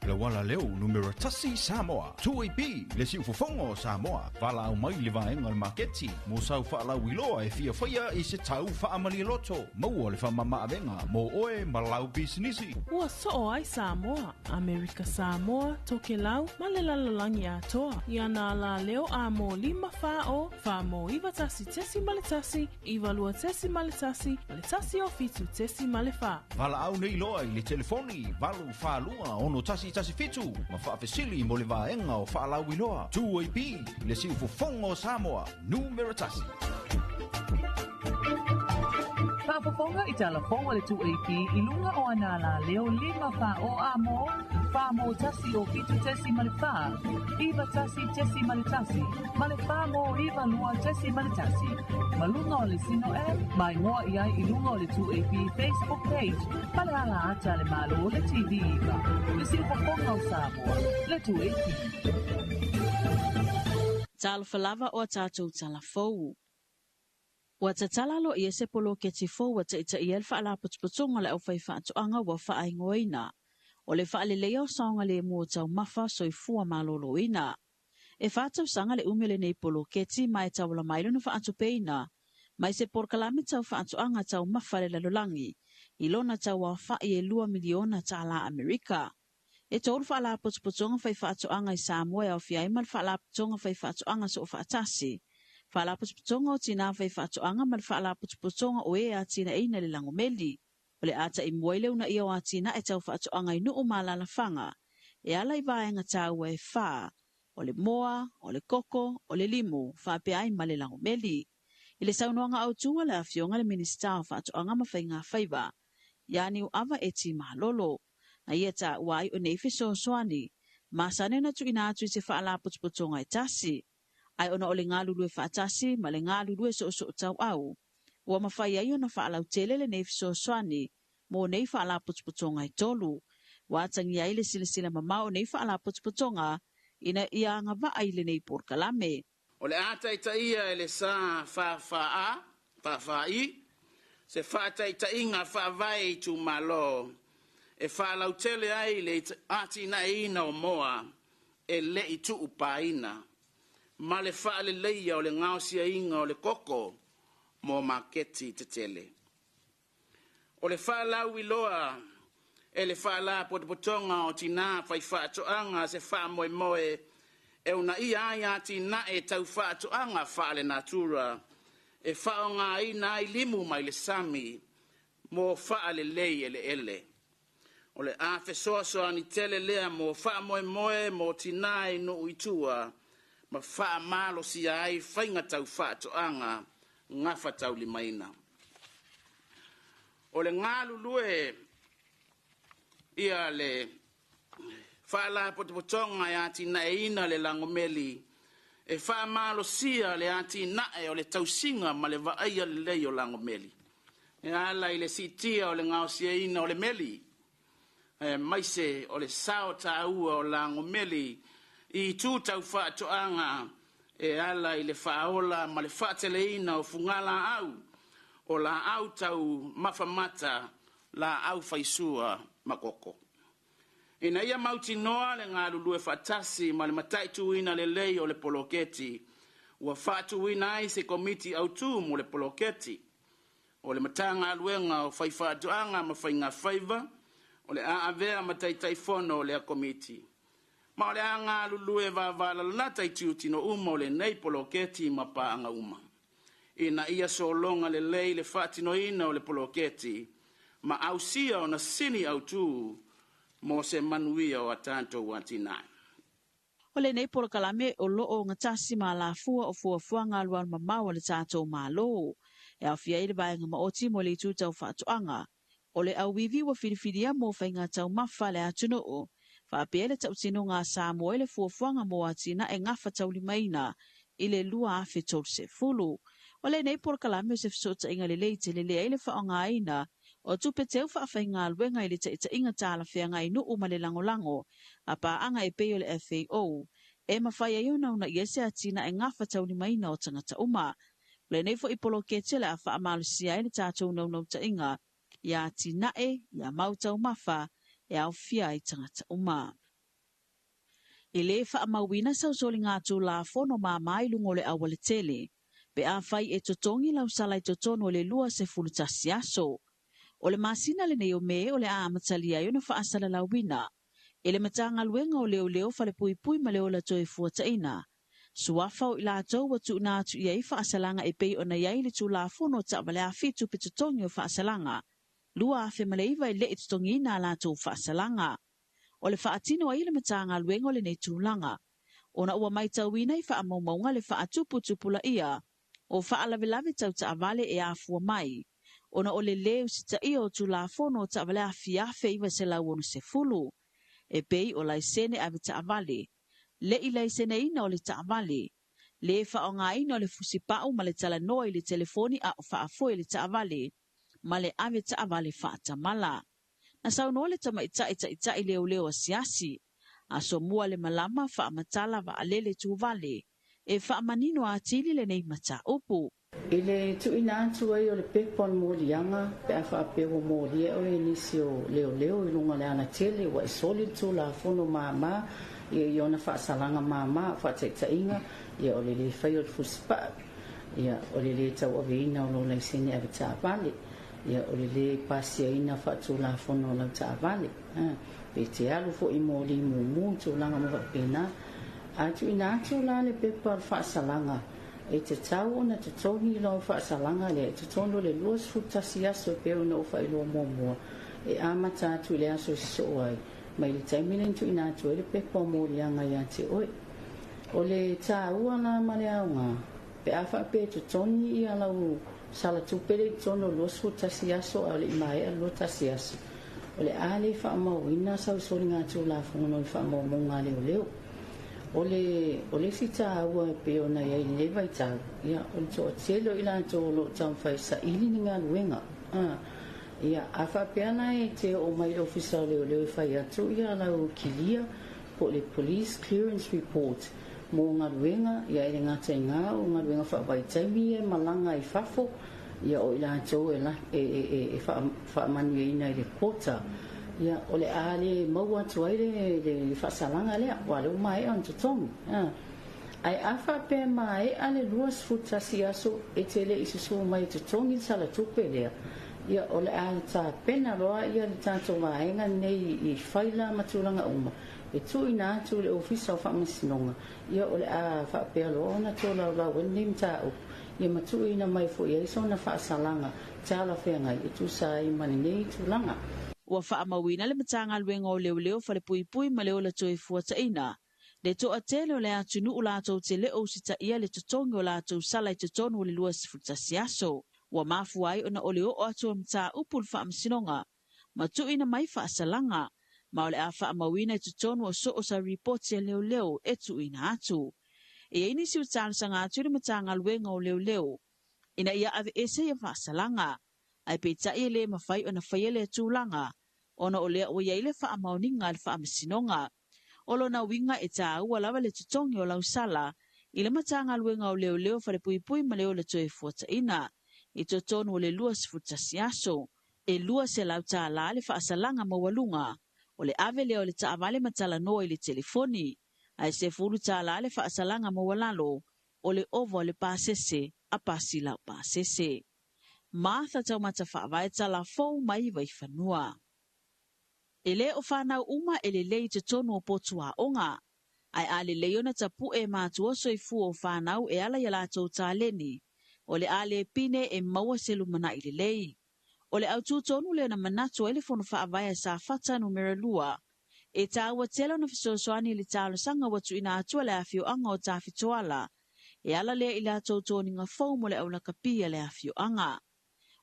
Le wala leo numero tasi Samoa. 2AP le siufofoga o Samoa. Valaau mai le vaega o le maketi mo sau faalauiloa e fia faia i se tau faamalialoto. Maua le faamamaavega mo oe ma lau pisinisi. Ua soo ai Samoa, Amerika Samoa, Tokelau ma le lalolagi atoa. Ia nā la leo a mō 5 whā o, whā mō 91.1, 92.1, ma le 1 o 7.4. Valaau nei loa i le telefoni 8 4 2 6 1 1 7 ma faafesili mo le vaega o faalauiloa. 2AP le siufofoga o Samoa, numero tasi. Faafofoga i tala fou a le 2AP i luga o ana la leo 5 wha o a mō, wha mō tasi o 7 tesi ma le 4, 9 tasi tesi ma le tasi, ma le 4 mō 9 lua tesi ma le tasi. Ma luga o le Sino M, mai ngoa i ai i luga o le 2AP Facebook page, ma le ala ata le malo le TV iva. Le siufofoga o Samoa, le 2AP. Talofa lava o a tatou tala fou. Ua tatala aloaia se poloketi fou ua taitaia ai le faalapotopotoga o le aufaifaatoaga ua faaigoaina o le faaleleia o saogalemu o taumafa soifua maloloina. E 4 tausaga le umi o lenei poloketi ma e tauala mai lona faatupeina mai se polokalame tau faatoaga taumafa le lalolagi i lona tauaofa'i e 2 miliona tālā Amerika. E tolu faalapotopotoga faifaatoaga i Samoa e aofia ai ma le Faalapotopotoga Faifaatoaga Soofaatasi, Faalapotopotoga o Tinā Faifaatoaga ma le Faalapotopotoga o e Atinaeina le Lagomeli. O le a taimua i le uunaia o atinae tau faatoaga i nuu ma alaalafaga e ala i vaega taua e fa, o le moa, o le koko, o le limu, faapea ai ma le lagomeli. I le saunoaga autu a le Afioga i le Minisita o Faatoaga ma Faiga Faiva, ia Niuava Eti Malolo, na ia taua ai o nei fesoasoani masani ona tuuina atu i se faalapotopotoga e tasi, ae ona o le galulue faatasi ma le galulue soosootauau, ua mafai ai ona faalautele lenei fesoasoani mo nei faalapotopotoga e tolu. Ua atagia ai le silasila mamao o nei faalapotopotoga ina ia agavaa i lenei polokalame. O le a taitaia e le sa FFA, FFI, se faataitaiga faavae itumalo e faalautele ai le atinaeina o moa e le'i tuupaina ma le faaleleia o le gaosiaina o le koko mo maketi tetele. O le faalauiloa e le Faalapotopotoga o Tinā Faifaatoaga se faamoemoe e uunaia ai atinae tau faatoaga faalenatura e faaaogaina ai limu mai le sami mo faalelei eleele. O le a fesoasoani tele lea mo faamoemoe mo tinā i nuu i tua ma faamalosia ai faiga tau faatoaga gafataulimaina. O le galulue ia le Faalapotopotoga e atinaeina le lagomeli e faamalosia le atinae o le tausiga ma le vaaia lelei o lagomeli e ala i le siitia o le gaosiaina o le meli, aemaise o le sao taua o lagomeli i itu tau faatoaga e ala i le faaola ma le faateleina o fugalaau o laau taumafa mata, laau faisua ma koko. Ina ia mautinoa le galulue faatasi ma le mataituina lelei o le poloketi, ua faatuina ai se komiti autu mo le poloketi. O le Matagaluega o Faifaatoaga ma Faiga Faiva o le a avea ma Taitaifono o lea komiti, ma o le a galulue vavalalata i tiutino uma o lenei poloketi ma paaga uma, ina ia sologa lelei le faatinoina o le poloketi ma ausia ona sini autu mo se manuia o a tatou atinae. O lenei polokalame o loo gatasi ma alafua o fuafuaga alualumamao a le tatou Malo e aofia ai le vaega maoti mo le itu tau faatoaga, o le auivi ua filifilia mo faiga taumafa a le atunuu, faapea le tautinoga a Samoa i le fuafuaga mo atinae gafataulimaina i le 2030. O lenei polokalame o se fesootaiga lelei tele ai le faaaogaina o tupe teu faafaigaluega i le taitaiga talafeagai i nuu ma le lagolago a paaga e pei o le FAO, e mafai ai ona uunaia se atinae gafataulimaina o tagata uma. O lenei foi poloketi o le a faamalosia ai le tatou naunautaiga ia atinae ia mau taumafa e aofia ai tagata uma. E lē faamauina sau soligatulafono māmā i luga o le aualatele pe afai e totogi lau sala i totonu o le 21 aso. O le masina lenei o Me o le a amatalia ai ona faasalalauina e le Matagaluega o Leoleo, Falepuipui ma le Ola Toefuataina suafa o i latou ua tuuina atu i ai faasalaga e pei ona i ai le Tulafono o Taavale Afi Tupe Totogi o Faasalaga 2009 e le'i totogiina a latou faasalaga. O le faatino ai le Matagaluega o lenei tulaga ona ua matauina i faamaumauga le faatuputupulaia o faalavelave tau taavale e afua mai ona o le lē usitaia o Tulafono o Taavale Afi 1960 e pei o laisene ave taavale, le'i laiseneina o le taavale, lē faaaogaina o le fusipau ma le talanoa i le telefoni a o faafoe le taavale, ma le ave taavale faatamala. Na saunoa le tamaitai taitai leoleo asiasi Asomua le malama faamatala vaalele tuvale e faamanino atili lenei mataupu. I le tuuina atu ai o le pepa o le moliaga pe a faapea ua molia oe e nisi o leoleo i luga o le alatele ua e soli le Tulafono māmā ia i ona faasalaga māmā, faataitaiga ia o le lē faia o le fusipau, ia o le lē tauaveina o lou laisene avetaavale, ia o le lē pasiaina faatulafono o lau taavale. Pe te alu fo'i moli mumu i tulaga uma faapena. A tuuina atu la le pepa o le faasalaga, e tatau ona totogi lau faasalaga lea i totonu o le 21 aso e pei ona ou faailoa muamua, e amata atu i le aso e sosoo ai mai le taimi lea na tuuina atu ai le pepa o moliaga ia te oe. O le taua la ma le aoga, pe a faapea e totogi ia lau sala tupe lea i totonu o le 21 aso a o le i maea le 21 aso, o le a le faamauina sau soligatulafono i faamaumauga a leoleo. O le o le isi taua e pei ona i ai i lenei vaitau, ia, o le toatele o i latou o lo o taumafai e saili ni galuega. Ia, a faapea la e te oo mai i le Ofisa o Leoleo e fai atu ia lau kilia po o le Police Clearance Report mo galuega, ia e le gata i gā o galuega faavaitaimi ia e malaga i fafo, ia o i latou e e e e faamanuiaina i le quota, ia o le a le maua atu ai le le faasalaga lea, aua o lea ua maea ona totogi. Ae a faapea e maea le 21 aso e te le i susu mai e totogi le sala tupe lea, ia o le a tapena loa ia le tatou vaega lenei i faila ma tulaga uma e tuuina atu i le Ofisa o Faamasinoga, ia o le a faapea loa ona tolaulau ai lenei mataupu, ia ma tuuina mai foi i ai sona faasalaga talafeagai e tusa ai ma lenei tulaga. Ua faamauina le Matagaluega o Leoleo Falepuipui ma le Ola Toefuataiga le toatele o le atunuu latou te le o usitaia le totogi o latou sala i totonu o le 21 aso. Ua mafua ai ona o le oo atu o le mataupu i le Faamasinoga ma tuuina mai faasalaga, ma o le a faamauina i totonu o so o se ripoti a leoleo e tuuina atu. E i ai nisi ua talosaga atu i le Matagaluega o Leoleo ina ia aveese ia faasalaga, ae peitai e le mafai ona faia lea tulaga ona o lea ua i ai le faamaoniga a le Faamasinoga. O lona uiga e taua lava le totogi o lau sala i le Matagaluega o Leoleo Falepuipui ma le Ola Toefuataiga i totonu o le 21 aso. E $200 le faasalaga maualuga o le ave lea o le taavale ma talanoa i le telefoni, ae $10 le faasalaga maualalo o le ova o le pasese a pasi laupasese. Martha Taumata Faavae Tala Fou mai Vaifanua. E le o fanau uma e lelei i totonu o potu aoga, ae a lelei ona tapu'e e matua soifua o fanau e ala i a latou taleni, o le a le pine e maua se lumanai lelei. O le autū tonu lea na manatu ai le Fono Faavae a Safata Numera 2, e taua tele ona fesoasoani i le talosaga ua tuuina atu a le afioaga o Tafitoala, e ala lea i latou toniga fou mo le aulakapi a le afioaga.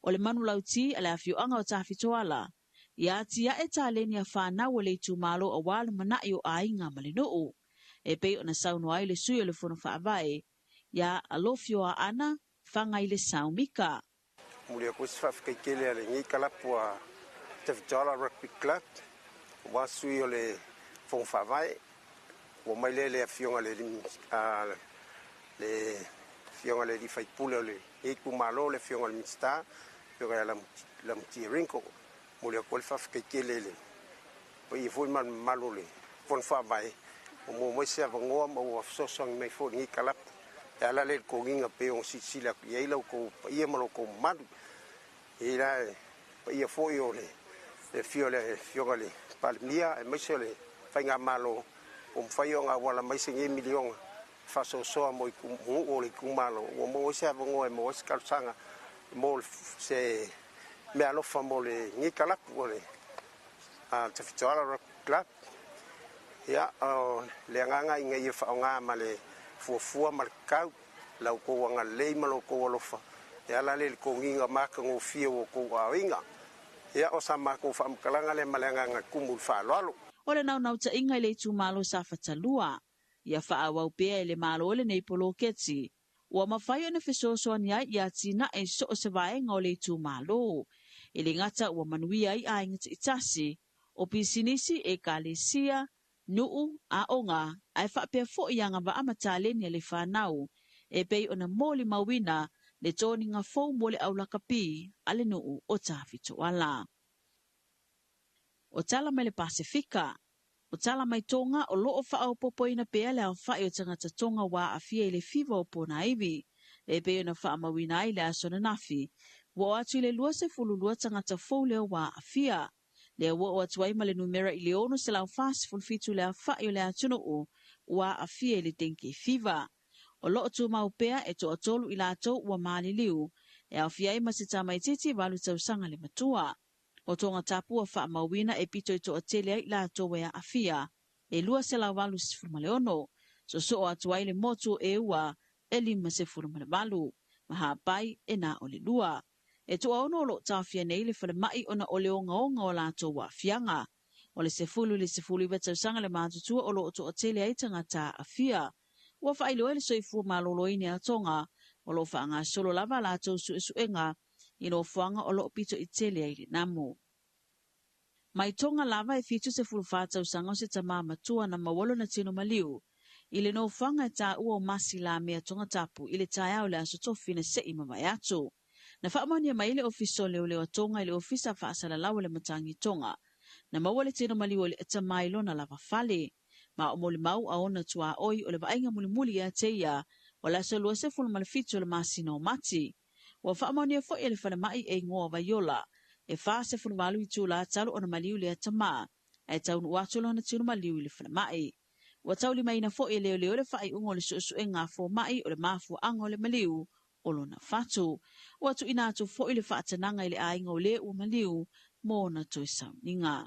O le manulauti a le afioaga o Tafitoala, ia atiae taleni a fanau a le itumalo aua lumanai o aiga ma le nuu. E pei ona saunoa ai le sui o le Fono Faavae, ia Alofio Aana Fagailesau Mika. Momoli atu ai se faafetai tele a lenei kalapu a Tafitoala Rugby Club aua sui o le Fono Faavae ua mai lea i le Afioga i le le Afioga i le alii faipule o lenei itumalo, le Afioga i le Minisita, le Afioga ia Lamatia Ringo. Momoli atu ai le faafetai tele i le paia foi ma le mamalu o le Fono Faavae ua maua mai se avanoa ma ua fesoasoani mai foi i lenei kalapu e ala lea i le toniga pei ona silasila atu i ai la outou paia ma lo outou mamalu. E la e paia foi o le afio o le Afioga i le Palemia aemaise o le Faigamalo ua mafai ona auala mai se nei miliona e faasoasoa mo nuu o le itumalo ua maua ai se avanoa e maua ai se talosaga mo se meaalofa mo lenei kalapu o le Tafitoala Rugby Club. Ia, o le agaga ina ia faaaoga ma le fuafua ma le tatau la outou agalelei ma lo outou alofa e ala lea i le toniga matagofie o outou aoaiga. Ia, o sa matou faamatalaga lea ma le agaga tumu i le faaaloalo. O le naunautaiga i le itumalo Safata 2, ia faaauau pea e le Malo lenei poloketi ua mafai ona fesoasoani ai i atinae i so o se vaega o le itumalo. E le gata ua manuia ai aiga taitasi, o pisinisi, ekalesia, nuu, aoga, ae faapea foi agavaa ma taleni a le fanau, e pei ona molimauina le toniga fou mo le aulakapi a le nuu o Tafitoala. O tala mai le Pasefika, o tala mai Tonga o loo faaopoopoina pea le aofai o tagata Tonga ua aafia i le fiva o ponaivi, e pei ona faamauina ai le aso ananafi, ua oo atu i le 22 tagata fou lea ua aafia. Lea ua oo atu ai ma le numera i le 647 le afa'i o le atunuu ua aafia i le dengue fever. O loo tumau pea e 3 i latou ua maliliu, e aofia ai ma se tamaitiiti 8 tausaga le matua. O Tongatapu ua faamauina e pito i toatele ai latou e aafia, e 286, soosoo atu ai le motu o Eua e 58, ma Ha'apai e na o le 2. E 60 o loo taofia nei le falemai ona o le ogaoga o latou aafiaga. O le 10 i le 19 tausaga le matutua o loo toatele ai tagata aafia. Ua faailoa e le Soifua Maloloina a Tonga o loo faagasolo lava latou suesuega i nofoaga o loo pito i tele ai le namu. Mai Tonga lava e 74 tausaga o se tamā matua na maua lona tino maliu i le nofoaga e taua o Masilamea Tongatapu i le taeao o le Aso Tofi na se'i mavae atu. Na faamaonia mai le Ofisa o Leoleo a Tonga i le Ofisa Faasalalau o le Matagi Tonga. Na maua le tino maliu o le tamā i lona lava fale. Ma o molimau a ona tuaoi o le vaaiga mulimuli ia te ia o le aso 27 o le masina o Mati. Ua faamaonia foi e le falemai e igoa Vaiola, e 48 itulā talu ona maliu lea tamā, ae taunuu atu lona tino maliu i le falemai. Ua taulimaina foi e leoleo le faaiuga o le suesuega a fomai o le mafuaaga o le maliu o lona fatu. Ua tuuina atu foi le faatanaga i le aiga o le ua maliu mo ona toe sauniga.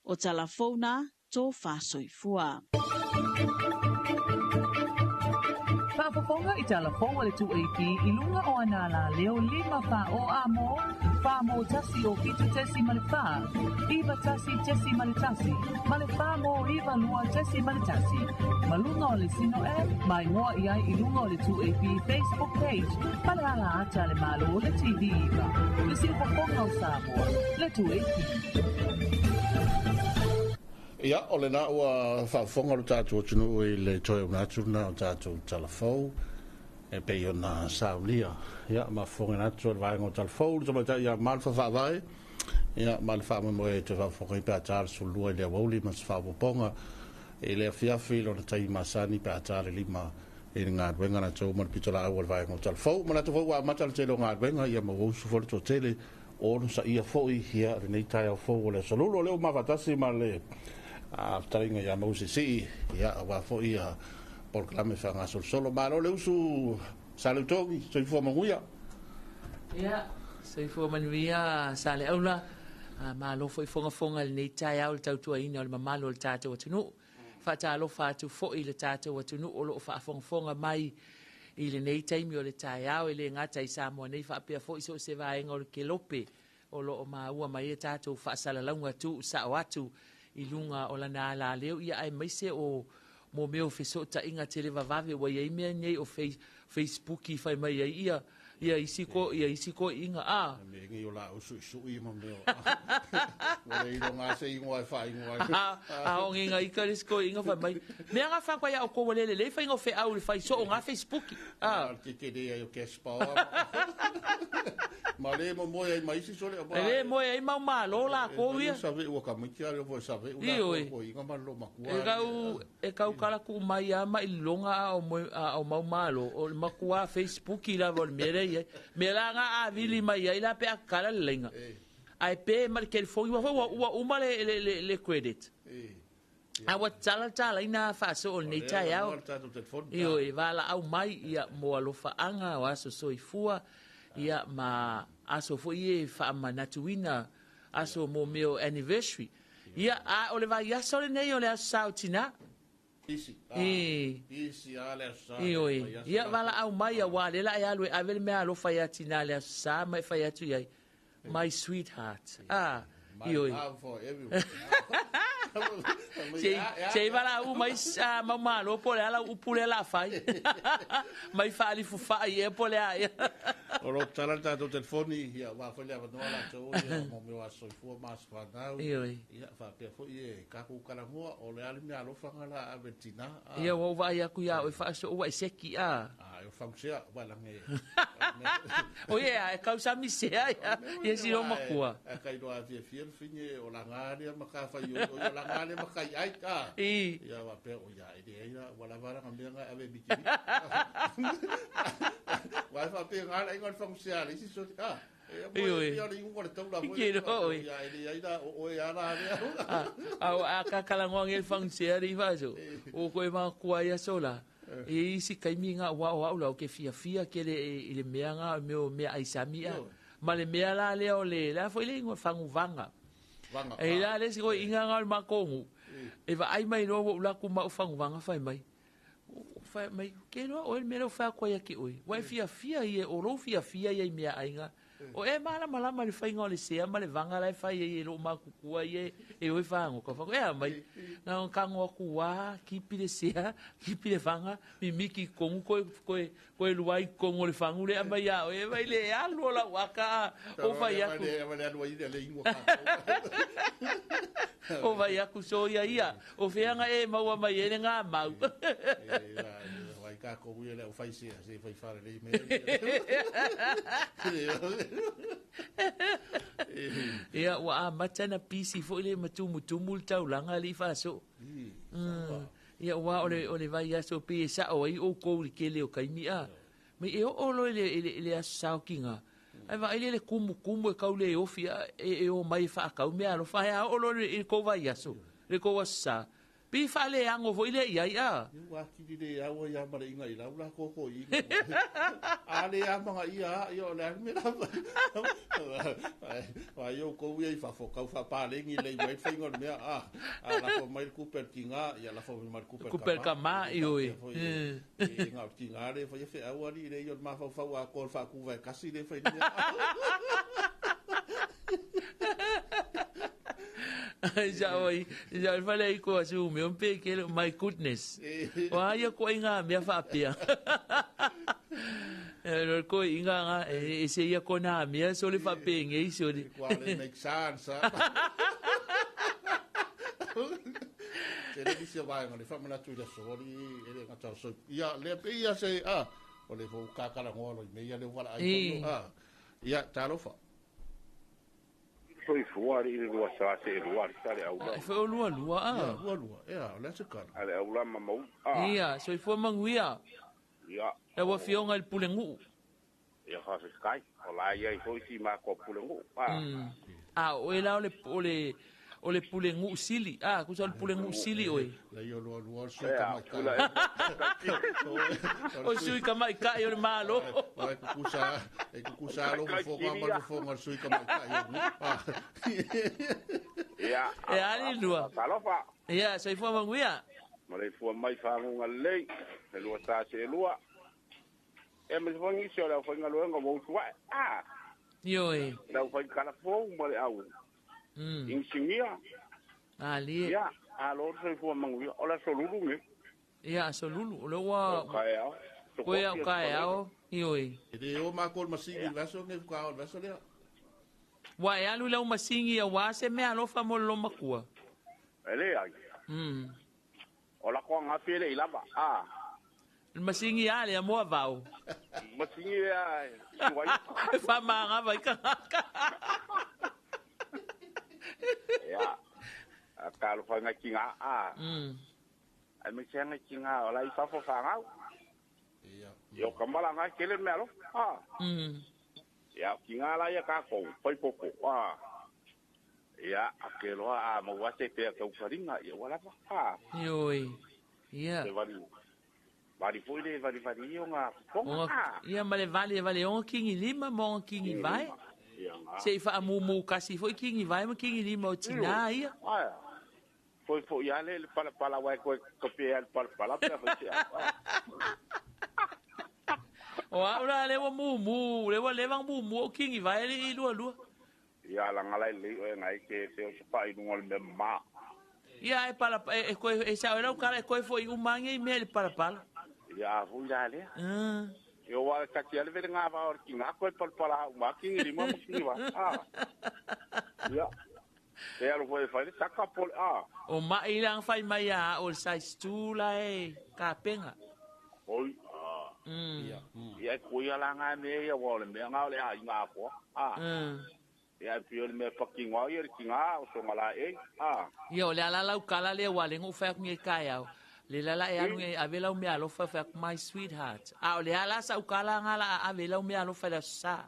O tala fou na, tofa soifua. Faafofoga i tala fou a le 2AP i luga o ana alaleo 5 fa o a mo, fa mo tasi o fitu tesi ma le fa, iva tasi tesi ma le tasi, ma le fa mo iva lua tesi ma le tasi. Ma luga o le Sino app, mai moa i ai i luga o le 2AP Facebook page, ma le ala ata le Malo o le TV iva. Le siufofoga o Samoa, le 2AP. Ia, o lena ua faafofoga lo tatou atunuu i le toe una atu lena o tatou tala fou e pei ona saunia. Ia, ma fofoga atu o le vaega o tala fou, le tamaitai ia ma le faavae, ia, ma le faamoemoe e toe faafofoga i pe a ta le 12 i le aoauli ma se faaopoopoga i le afiafi i lona taimi masani pe a ta le 5 i le galuega latou ma le pitolaau o le vaega o tala fou. Manatu foi ua amata le tele o galuega, ia ma ua usu foi le toatele o onosaia foi ia lenei taeao fou o le aso Lulu. O lea ua mafatasi ma le fetalaiga ia Moses Sii, ia, aua foi ia polokalame faagasolosolo. Malo le usu sa Leutogi, soifua manuia. Ia, soifua manuia sa le aula. Malo foi fogafoga i lenei taeao le tautuaina o le mamalu o le tatou atunuu. Faatalofa atu foi i le tatou atunuu o loo faafogafoga mai i lenei taimi o le taeao, e le gata i Samoa nei faapea foi so o se vaega o le kelope o loo maua mai e tatou faasalalauga tuusao atu i luga o lana alaleo, ia aemaise o mo mea o fesootaiga televavave ua iai mea nei o Facebook i fai mai ai ia ia isi ko ia isi ko inga a me ngi o la usu sui ma mea o le ingoa se ingoa e fa ingoa a o ngi ngai ka isi ko inga fai mai mea nga fa kwa ya o ko le le fai ngo fe au le fai so o nga Facebook a ke ke le ai o cash power ma le mo mo ai mai isi so le le mo ai mau malo la ko ia sa ve ua ka mai kia le fo sa ve ua ko inga ma lo makua e kau e kau kala ku mai a mai longa a o mo a o mau malo o le makua Facebook i lava o le mea lea i ai. Mea la nga a vili mai ai la pe a kala le lainga. Ai pe ma le telefoni ua foi ua uma le credit. A ua tala tala ina faaso o lenei taeao. Ioe, valaau mai ia mo alofaanga o aso soifua ia ma aso foi e faamanatuina aso mo mea o anniversary. Ia a o le vaiaso lenei o le aso sa o tina. Isi. Isi a le aso sa. Ioe. Ia valaau mai ia wa le la e alu e ave le mea alofa ia tina le aso sa mai fai atu iai. My sweetheart. Ah, ioe. My love for everyone. Se valaau mai mau malo po le ala upu le la fai. Mai faalifu fai e po le a. O lo tala le tatou telefoni, ia wa foi le avanoa latou ia mo mea o aso soifua ma aso fanau. Ioe. Ia faapea foi e kakou kalanoa o le a le mea alofa la ave tina. Ia ua vaai atu ia o faaso ua e seki a. A e fausea wa lange. O ia e kau sami sea ia. Ia si o makua. E kai loa fia fia fine o la ngā ma ka fai o o la ngā ma kai ai ka. Ia wa pe o ia e le ia wa la vara mea nga ave miti. Wa fa pe ngā la inga fangu se ale si so ah. Ioe. Ia le ingo le taula mo. Ke no, oi. Ia e le ai la o e ala le. A a ka kala ngoa ngel fang se ari faso. O koe ma kua ia sola. E isi kaimi nga wa o au la o ke fia fia ke le i le mea nga mea mea ai sami a. Ma le mea la le o le la foi le ingo fangu vanga. Vanga. E la le si ko inga nga o le makongu. E va ai mai no wo la ku ma o fangu vanga fai mai. Fai mai ke no o le mea o fa koe ia ki oi. Wa e fia fia ia o lo fia fia ia i mea ainga. O e mala mala ma le whainga o le sea ma le vanga lai whai e lo makukua i e oi whango. Ka whango, e a mai, ngā kango aku wā, kipi le sea, kipi le vanga, mimiki kongu koe, koe luai kongu le whangu le ama ia, e mai le alu o la waka, o whai aku. O whai aku so ia ia, o whianga e maua mai e ngā mau. Wai ka ko ia le o whai sea, se whai whare le me. Ia, ua a mata na pisi fo ile matumutumu le taulaga le faaso'o. Ia uā o le vai aso pe e sa'o ai oukou i le kele o kaimi a. Mai e oo loa i le aso saokiga. Ae vaai le kumukumu e kau le ofi a e o mai e faakau mea alofa ae a oo loa i le kou vai aso, le kou aso sa. Pi faaleago foʻi le iai a. Ua akili le aua ia ma le inga i lau la koko i. A le amanga ia ia o le alme la. Wa yo ko ia i fa fo kau fa pa le ngi le mai fa ngol mea a. A la fo mai ku per kinga ia la fo mai ku per kama. Ku per kama i oi. E nga kinga le fa ia fe aua ni le yo ma fa fa wa ko fa ku va kasi le fa ni. Sa oi, sa fale i ko asu me un pe ke my goodness. Wa ia ko inga mea faapea. E lo ko inga nga e se ia ko na mea so le faapenge i so le. Kwa le make sense. Te le bisi wa ngone fa mana tu le so li e le ngata so. Ia le pe ia se a o le fo ka kala ngolo me ia le wala ai ko a. Ia talofa. Soifua i le lua sa se lua sa le aula. Foi o lua lua a. Ia lua lua. Ia o le se kala. Ale aula mamau. A. Ia soifua manguia. Ia. E wa fionga il pulengu. Ia fa se kai. O la ia i foi si ma ko pulengu. A. A o ela o le pulengu sili. A ku sa le pulengu sili oi. La ia lua lua sui ka mai kai. O sui ka mai kai o le malo. O e kukusa lo fo ka ma fo ngal sui ka mai kai. Ia. E ali lua. Talofa. Ia soifua manguia. Ma le fua mai fa ngonga lei. Le lua sa se lua. E me fongi se la fonga lo ngo tua. A. Ioi. La fonga kala fo ma le au. Insingia. Ali. Ia, a lo soifua manguia. O la solulu nge. Ia, solulu. O le ua... Koe au kae ao. Ioi. E le o mako masingi vaso nge ka o vaso lea. Wa e alu lau masingi a wa se mea alofa mo lo makua. E le ai. O la koa ngā pele i lava. A. Masingi a le amoa vau. Masingi a... E wha maa vai ka ngaka. Ia, ka alofa ngai ki ngā a. Ai me se ngai ki ngā o la i fafo whangau. Ia. Ia o kamala ngai kele mea alofa. A. Ia, ki ngā la ia ka kou, pai popo. A. Ia, a ke loa a maua te pea kau wharinga, ia walapa. A. Ioi. Ia. Te vari. Vari foi le vari vari o ngā ponga. A. Ia, ma le vale vale o kingi lima, mo kingi vai. Se i whaamumu kasi foi kingi vai ma kingi lima o tina ia. Aia. Foi foi ia le pala pala wai koe kopia le pala pala pea foi se a. O aula le wa mumu, le wa leva mumu o kingi vai le i lua lua. Ia la ngala le o ngai ke te o se pa i nunga le ma. Ia e pala e koe e sa ora kala e koe foi umangi me le pala pala. Ia foi la le. Io wa ka ti ale vele ngā va o ki ngā koe pala pala ma kingi lima ma kingi va. A. Ia. Te alo foi fai saka pole a. O mai lang fai mai a o size 2 la e ka penga. Oi. Ia. Ia ko ia la ngā me ia wa le me ngā le a ngā ko. A. Ia e pio le mea pakingoa ia le kinga o songa la e. Ah. Ia o le ala lau kala lea ua lengo fai aku nge kai au. Le lala e anu nge ave lau mea alofa fai aku my sweetheart. A o le ala sa ukala nga la ave lau mea alofa le sa.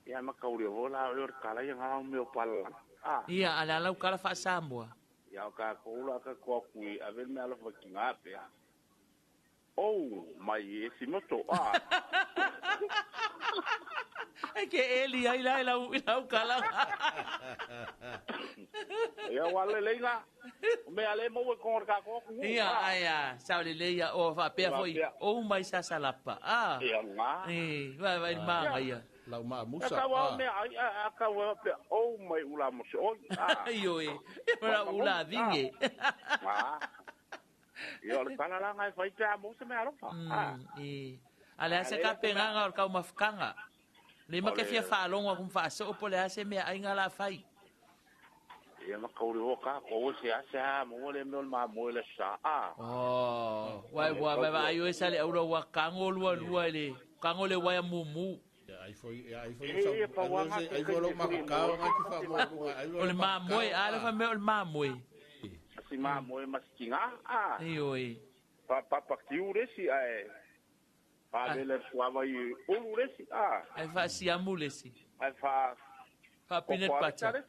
Ia makauri o la o le kala ia ngā mea o pala. Ah. Ia a le ala ukala fa Samoa. Ia o ka koula ka koa kui ave le mea alofa ki ngā pea. Oh, mai e si moto. Ah. E ke eli ai la lau lau kala. Ia wale leinga. O mea le mo e konga ka koa ku. Ia ai a sa le le ia o fa pea foi o mai sa salapa. Ah. Ia ngā. Eh, vai vai manga ia. Lau ma musa. Ka wa mea ai a ka wa pea o mai ula mo se oi. Ah. Io e. Ora ula vinge. Ah. Ia o le kala la ngai fai pea mo se mea alofa. Ah. E. Ale ase ka penganga o ka mafukanga. Le ma ke fia whaalongo kum whaaso po le ase mea ainga la fai. Ia makauri o ka ko se ase ha mo le mea o le mamoe le sa. Ah. Oh, wai wai wai wai ayo esa le aura wa kango lua lua le kango le waia mumu. Ia ai foi ia ai foi sa ai foi lo makakao ngai ki fa mo ai O le mamoe, ale fa mea o le mamoe. Si mamoe masikinga. Ah. Io e. Pa pa kiu resi ai. Pa le suava i ulu resi. Ah. Ai fa siamu lesi. Ai fa fa peanut butter.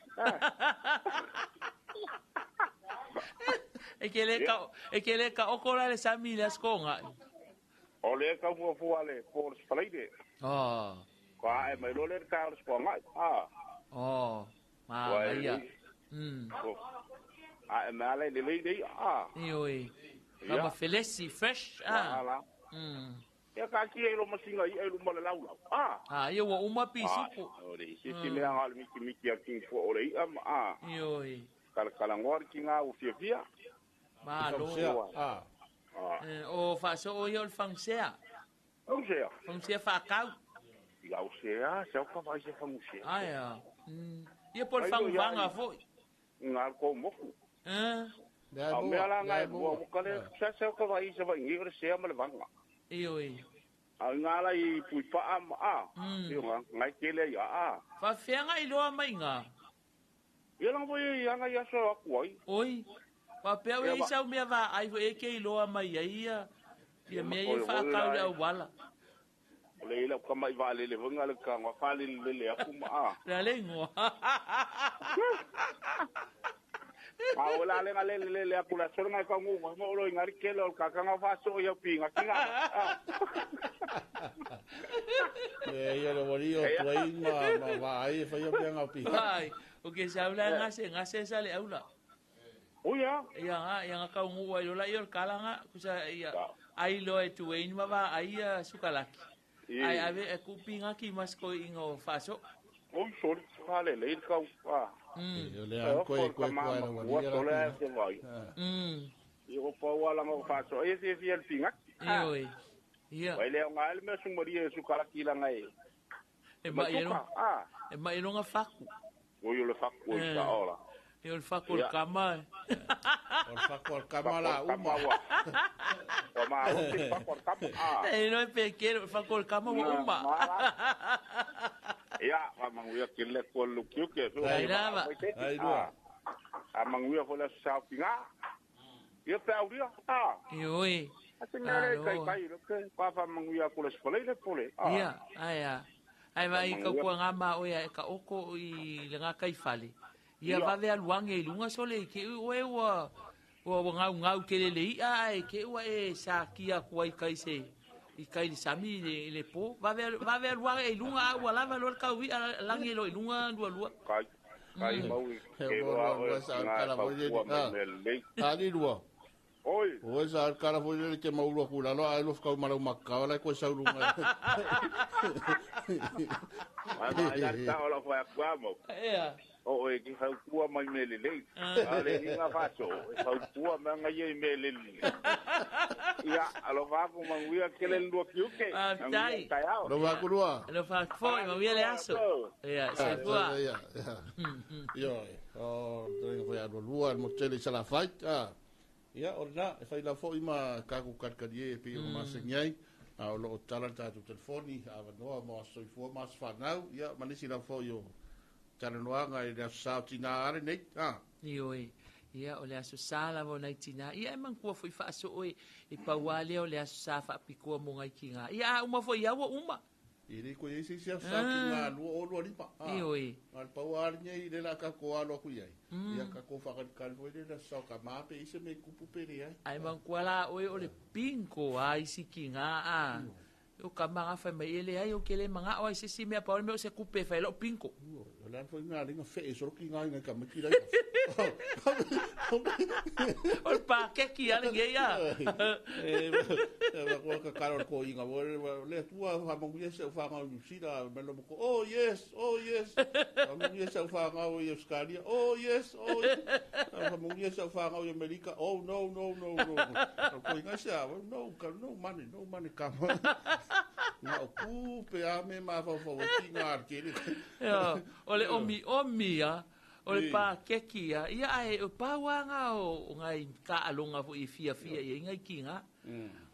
E ke le ka e ke le ka okola le sami le askonga. O le ka fua le por spleide. Oh. Ka e mai lo le ka o skonga. Ah. Oh. Ma ia. A e male le le ah. Io e. Ka ma felesi fresh ah. Ia ka ki e lo masinga i e lo male lau lau. Ah. Ah, ia ua uma pisupo. O le si si mea ngā le miki miki a king fo o le ia ma ah. Io e. Kala kala ngor ki ngā u fia fia. Ma lo. Ah. O fa so o ia o le fangsea. Fangsea. Fangsea fa kau. Ia o sea, se o ka vai se fangsea. Ah ia. Ia por fangvanga foi. Ngā ko moku. Eh. A mea la ngai mua mukale sa se o ka vai se vai ngi o sea ma le vanga. Io e. A ngā la i pui paa ma a. Io ngā ngai kele ia a. Fa whianga i loa mai ngā. Ia langa voi ia ngā ia so aku ai. Oi. Fa pea ue isau mea vā ai fo e ke i loa mai ai ia. Ia mea ia whaakau le au wala. O le ila kama i vaalele vanga le ka ngā whaalele le aku ma a. Le ale ngoa. A o la le ngale le le aku la solo ngai ka ngu mo lo ngari kele o ka ka ngā whaso ia pinga kinga. E ia le wari o tuai ma ma ai e whaia pia ngā piha. Ai, o ke sa ula ngase sa le aula. O ia? Ia ngā kau ngu ai lola ia o le kala ngā, kusa ia ai loa e tuai ni mawa ai ia sukalaki. Ai ave e kupi ngā ki masko i ngō whaso. Oi, sorry, whale le kau. Ah. O le an koe koe koe la wari ia la piha. Ia o pau ala ngā whaso, e fia fia le pinga. Io e. Ia. Wai leo ngā ele mea sumaria e sukalaki langa e. E mai elonga faku. Oi o le faku o i sa ora. E o le faku o le kama e. O le faku o le kama la uma. O ma o te faku o le kama. E no e pekere, o le faku o le kama wa uma. Ia, a manguia ki le kua lukiuke. Ai lava. Ai lua. A manguia fo le sao pinga. Ia pe auria. Ah. Io e. Ate ngare kai kai lo ke pa fa manguia kula spole le pole. Ia, ai a. Ai vai ka kua ngā ma o ia e ka oko i le ngā kai fale. Ia vave aluange i lunga sole ke ue ua ua ngau ngau ke le ia ai ke ua e sa kia kua i kai se i kai le sami le le po vave vave aluange i lunga a ua lava lo ka ui langi lo i lunga lua lua. Kai kai mau i ke ua sa kala voi le. Ali lua. Oi. Oi sa kala foi le ke maulu ku la lo ai lo ka malau makka la ko sa lu ma. Ai ai ta ola fa kwa mo. Ia. O e ki fa kua mai mele le. Ale inga faso, fa kua manga ye mele le. Ia alo fa ku manguia kele lu ki uke. Tai. Lo va ku lua. Lo fa foi manguia le aso. Ia, se fua. Ia. Io. O te foi a lua mo tele sa la fight. Ah. Ia, o lena, e whaila fo ima kāku karikari e pe o masengi ai, a o loo tala tātou telefoni, a wanoa mo aso i fua mas whanau, ia, manisi la fo i o Talanoaga i le Aso Sa o Tinā a lenei, a. Ioe, ia o le Aso Sa lava o nai tinā. Ia e manatua foi faasoo e, e pau lava lea o le Aso Sa faapitoa mo nai tinā. Ia a uma foi ia ua uma. E le toe i ai se isi Aso Sa o Tinā 2025, a. Ioe. Na o le pau lava lenei lea o le a tatou alo atu i ai, ia tatou faatalitali foi lea i le Aso Sa o Tama pe i ai se mea e tupu pe leai. Ae manatua la oe o le bingo a isi tinā a. O ka maga fai mai, E leai, ou te le manao ai se isi mea, pau le mea o se tupe e fai ai lau bingo. O le a foi ngā ringa whee solo ki ngā inga ka miki rai. O le pakeki a le ngei a. E, e, kua ka karo ko inga, le tua whamanguia se whangau New Zealand, me lomo ko, oh yes, oh yes. Whamanguia se whangau i Australia, oh yes, oh yes. Whamanguia se whangau i Amerika, oh no, no, no, no. Ko inga se a, no, no money, no money kama. Nga o ku pe a me mafaufau ai ki ngā kere. Ia, o le omiomi ia, o le pakeki ia, ia ae o pau a ngā o ngai taaloga foi e fiafia i ai ngai kinga.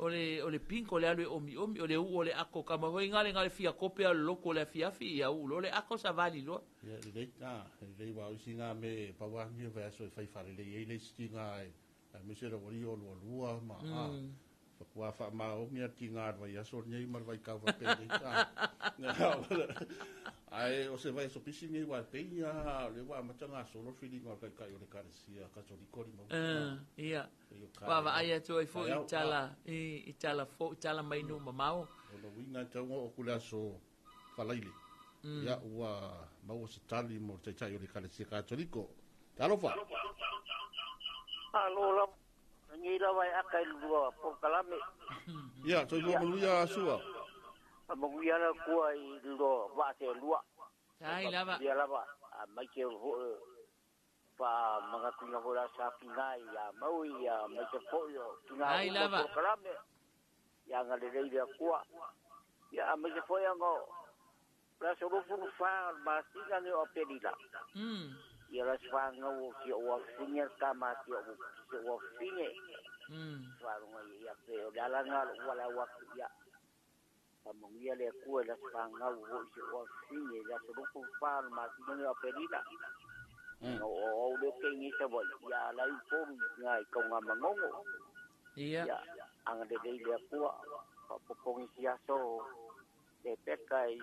O le o le pink o le alu e omiomi, o le uu o le ako kama foi nga le nga le fia kope a le loku o le afiafi ia uu loa le ako savali loa. Ia lelei, a, lelei wa o isi ngā me pau a ngia vai aso e whai wharelei ai le isi ki ngā e, aemaise le wali o lua lua ma, a, Whakawā whaamaongia ki ngā vaiaso nei ma le vaikau whapenei. Ae o se vaiaso pisi nei wa pei a le wa amata ngā solo whiringa o le kaikai o le Ekalesia Katoliko li mau. Ia. Wa vaai atu ai foi i tala i tala fo i tala mai nuu mamao. O le uiga e tau o ku le aso Falaile. Ia ua maua se tali mo le taitai o le Ekalesia Katoliko. Talofa. Alo lava. Lenei lava e aka i lua polokalame. Ia, soifua manuia Sua. Manuia la kua i lua vaa se lua. Ai lava. Manuia lava, a mai te ho pa mangatuina ho la sa kinga i a mau i a mai te foi o kinga Ai o lava. polokalame. Ia nga le lei le kua. Ia a mai te foi anga la so lufu fa masina ni o pelila. Ia la whangau o ki o whine ka ma ki o ki o whine. Wharunga ia pe o le alanga lo wala wa ia. Pa mongia le kua la whangau o ki o whine la so lufu fa masina ni o pelila. O o le ke ngi sa wa ia la i poru ngai ka ngā mangongo. Ia. Ia anga le le le kua pa popongi sia so le peka i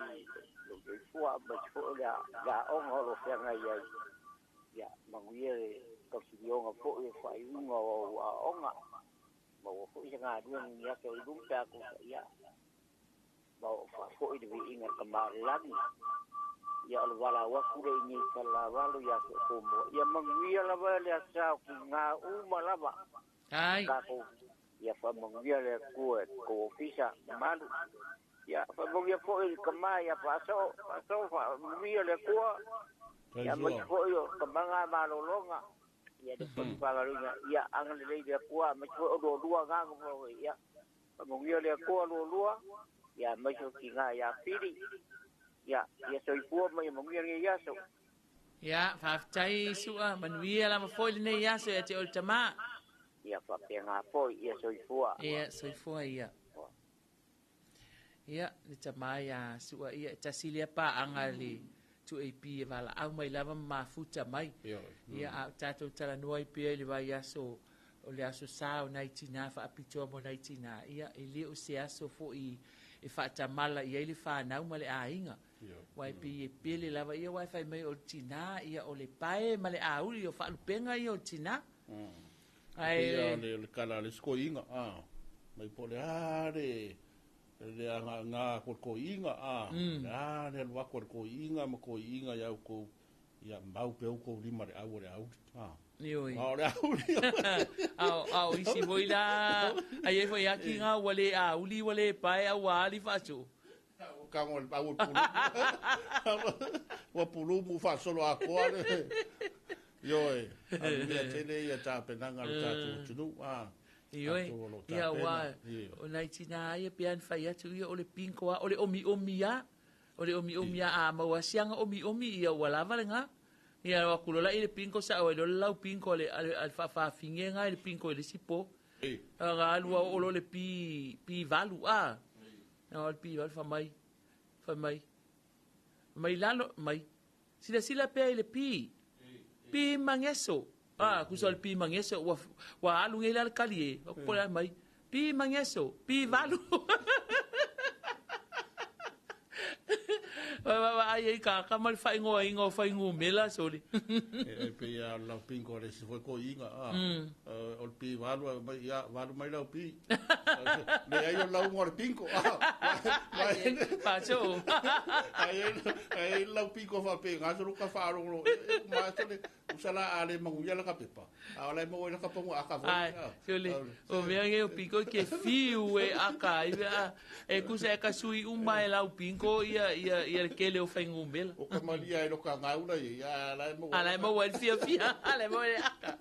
lo ke fua ma fo la la onga lo fenga ia ia manguia le kausilioga foʻi o faaiuga o aoaoga ma ua foʻi se galuega i aso i luma pe a kousaʻi ma o faafoʻi le viiga i le kamalelagi ia o le valaau aku lea i nei salalauvalo iā soʻotomua ia manuia lava le asa o kigā uma lava Ai. tatou ia faamanuia le Atua i tou ofisa mamalu ia faamanuia foi i le tama ia Faasoo Faasoo faamanuia le Atua ia aemaise foi o tamaga malologa ia le faafagaluina ia agalelei le Atua aemaise foi o lualua agaga foi ia faamanuia le Atua lualua ia aemaise o tina ia Fili ia ia soifua ma ia manuia lenei aso. Ia, faafetai Sua, manuia lava foi lenei aso ia te oe le tama. Ia faapena foi, ia soifua. Ia, soifua ia. Ia, le tama ia Sua, ia, e tasi lea paaga le 2AP e valaau mai lava ma mafuta mai. Ia, a o tatou talanoa ai pea i le vaiaso, o le aso sa o nai tinā faapitoa mo nai tinā, ia, e le o se aso foi e faatamala i ai le fanau ma le aiga. Aua e pei e pele lava ia, aua e fai mai o le tinā, ia, o le pae ma le auli, o faalupega ia o le tinā. Ae. Pei lava o le tala a le isi toeaina, a, mai po o le a le, le agaaga atu o le toeaina, a, le a le alu atu a le toeaina ma toeaina ia outou, ia mau pea outou lima i le au o le auli, a. Ioe. A o le auli. A o isi foi la, a i ai foi lava kiga ua le auli ua le pae a ua ali faasoo. Kago le au o le pulumu. Ua pulumu faasolo atoa le. Ioe, anuia tele ia tapenaga a lo tatou atunuu. A, Ioe, tatou o lo o ia tapena. ua, o nai tinā ia pe ana fai atu ia o le bingo a, o le omiomi a, o le omiomi a, a maua siaga omiomi ia ua lava lena. Ia o atu loa la i le bingo sao ai loa le lau bingo a le, a le, a le faafafine lena i le bingo i le isi po. Aga alu a oo loa le pi, pi valu a. O le pi valu fai mai, fai mai, mai lalo, mai. Silasila pea i le pi. Pi mageso. A, kusa o le pi mageso, ua, ua alu nei la le kali e. O popole mai. Pi mageso, pi valu. Vaai ai ka ma le faaigoaina o fuainumera sole. E pei a lau pingo le si foi ko inga a. O le pi valu mai ia valu mai lau pi. Le ai o lau ngo le pingo. Pa so. Ai ai lau pingo fa pe nga so ka fa ro ma so le usala a le mangu ia la ka pepa. A o la mo la ka pongo a ka foi. Ai, sole. O mea nge o pingo ke fiu e aka i a e kusa e ka sui uma e lau pingo ia ia ia le kele o fuainumera. O ka malia e lo ka ngaula ia la mo. A la mo el fia fia, a la mo e aka.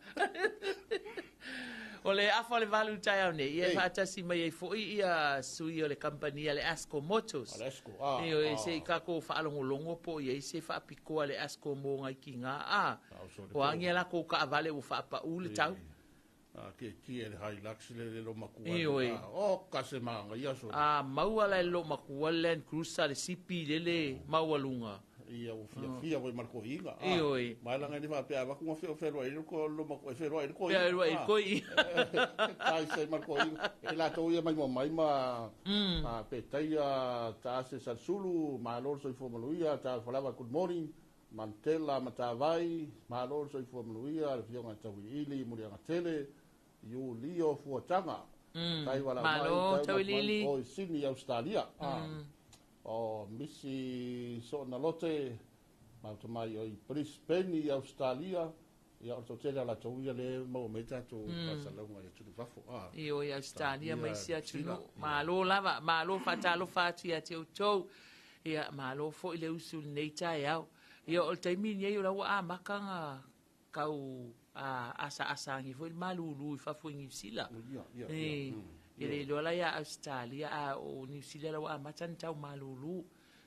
O le afa le valu taeao nei, ia faatasi mai ai foi ia sui o le kampani a le Asco Motors. Ale Asco, ah. E o e se i kako whaalongolongo po ia i se whaapikoa le Asco mo ngai ki ngā a. O angi ala ko ka avale o whaapa u le tau. A ke ki e le Hilux le le lo makua. E oe. O ka se manga ia so. A maua la lo makua Land Cruiser le sipi le le maua lunga. Ia o fia fia voi marko inga. E oi. Mai langa ni fa pe ava ku fe fe lo i ko lo makua fe lo i ko. Fe lo i ko i. Tai se marko inga. E la to ia mai mo mai ma a pe tai a ta se sulu ma lo so fo maluia ta falava good morning. Mantela Matavai, malo so ifo maluia, le fionga tauili muri anga tele, iu lio fuatanga. Tai wala mai tauili o Sydney Australia. O Missy Sonalote, mauta mai o Brisbane Australia. Ia o tele la tauia le mau meta to pasalonga e tulu fafo. I o Australia mai sia tunu. Malo lava, malo fatalo fati a te utou. Ia malo fo ile usu nei taeao. Ia o le taimi nei o lau a makanga kau a asa asa ngi foi malulu i fafo i New Zealand. Ia. E le lola ia Australia a o New Zealand lau a matan tau malulu.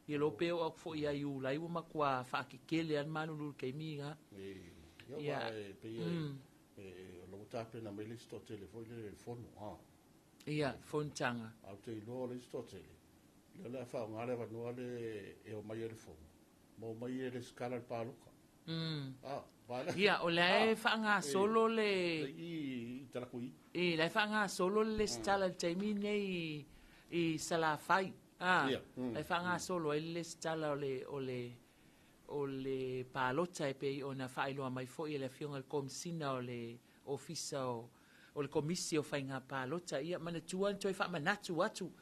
Ia lo pe o fo ia iu lai ua makua whaakikele an malulu ke minga. Ia e pe e lo tape na mai le sto telefone le fono a. Ia fontanga. Au te lo le sto tele. Le la fa ngale va no le e o mai le fono. Mo mai le skala le paluka. Ah, vale. Ia o le whaanga solo le i talakui. E le whaanga solo le stala le taimi nei i Salafai. Ah, le whaanga solo le stala o le palota e pe o na whaeloa mai foi le fionga le komisina o le ofisa o le komisi o whainga palota. Ia mana tuan toi whaamanatu atu.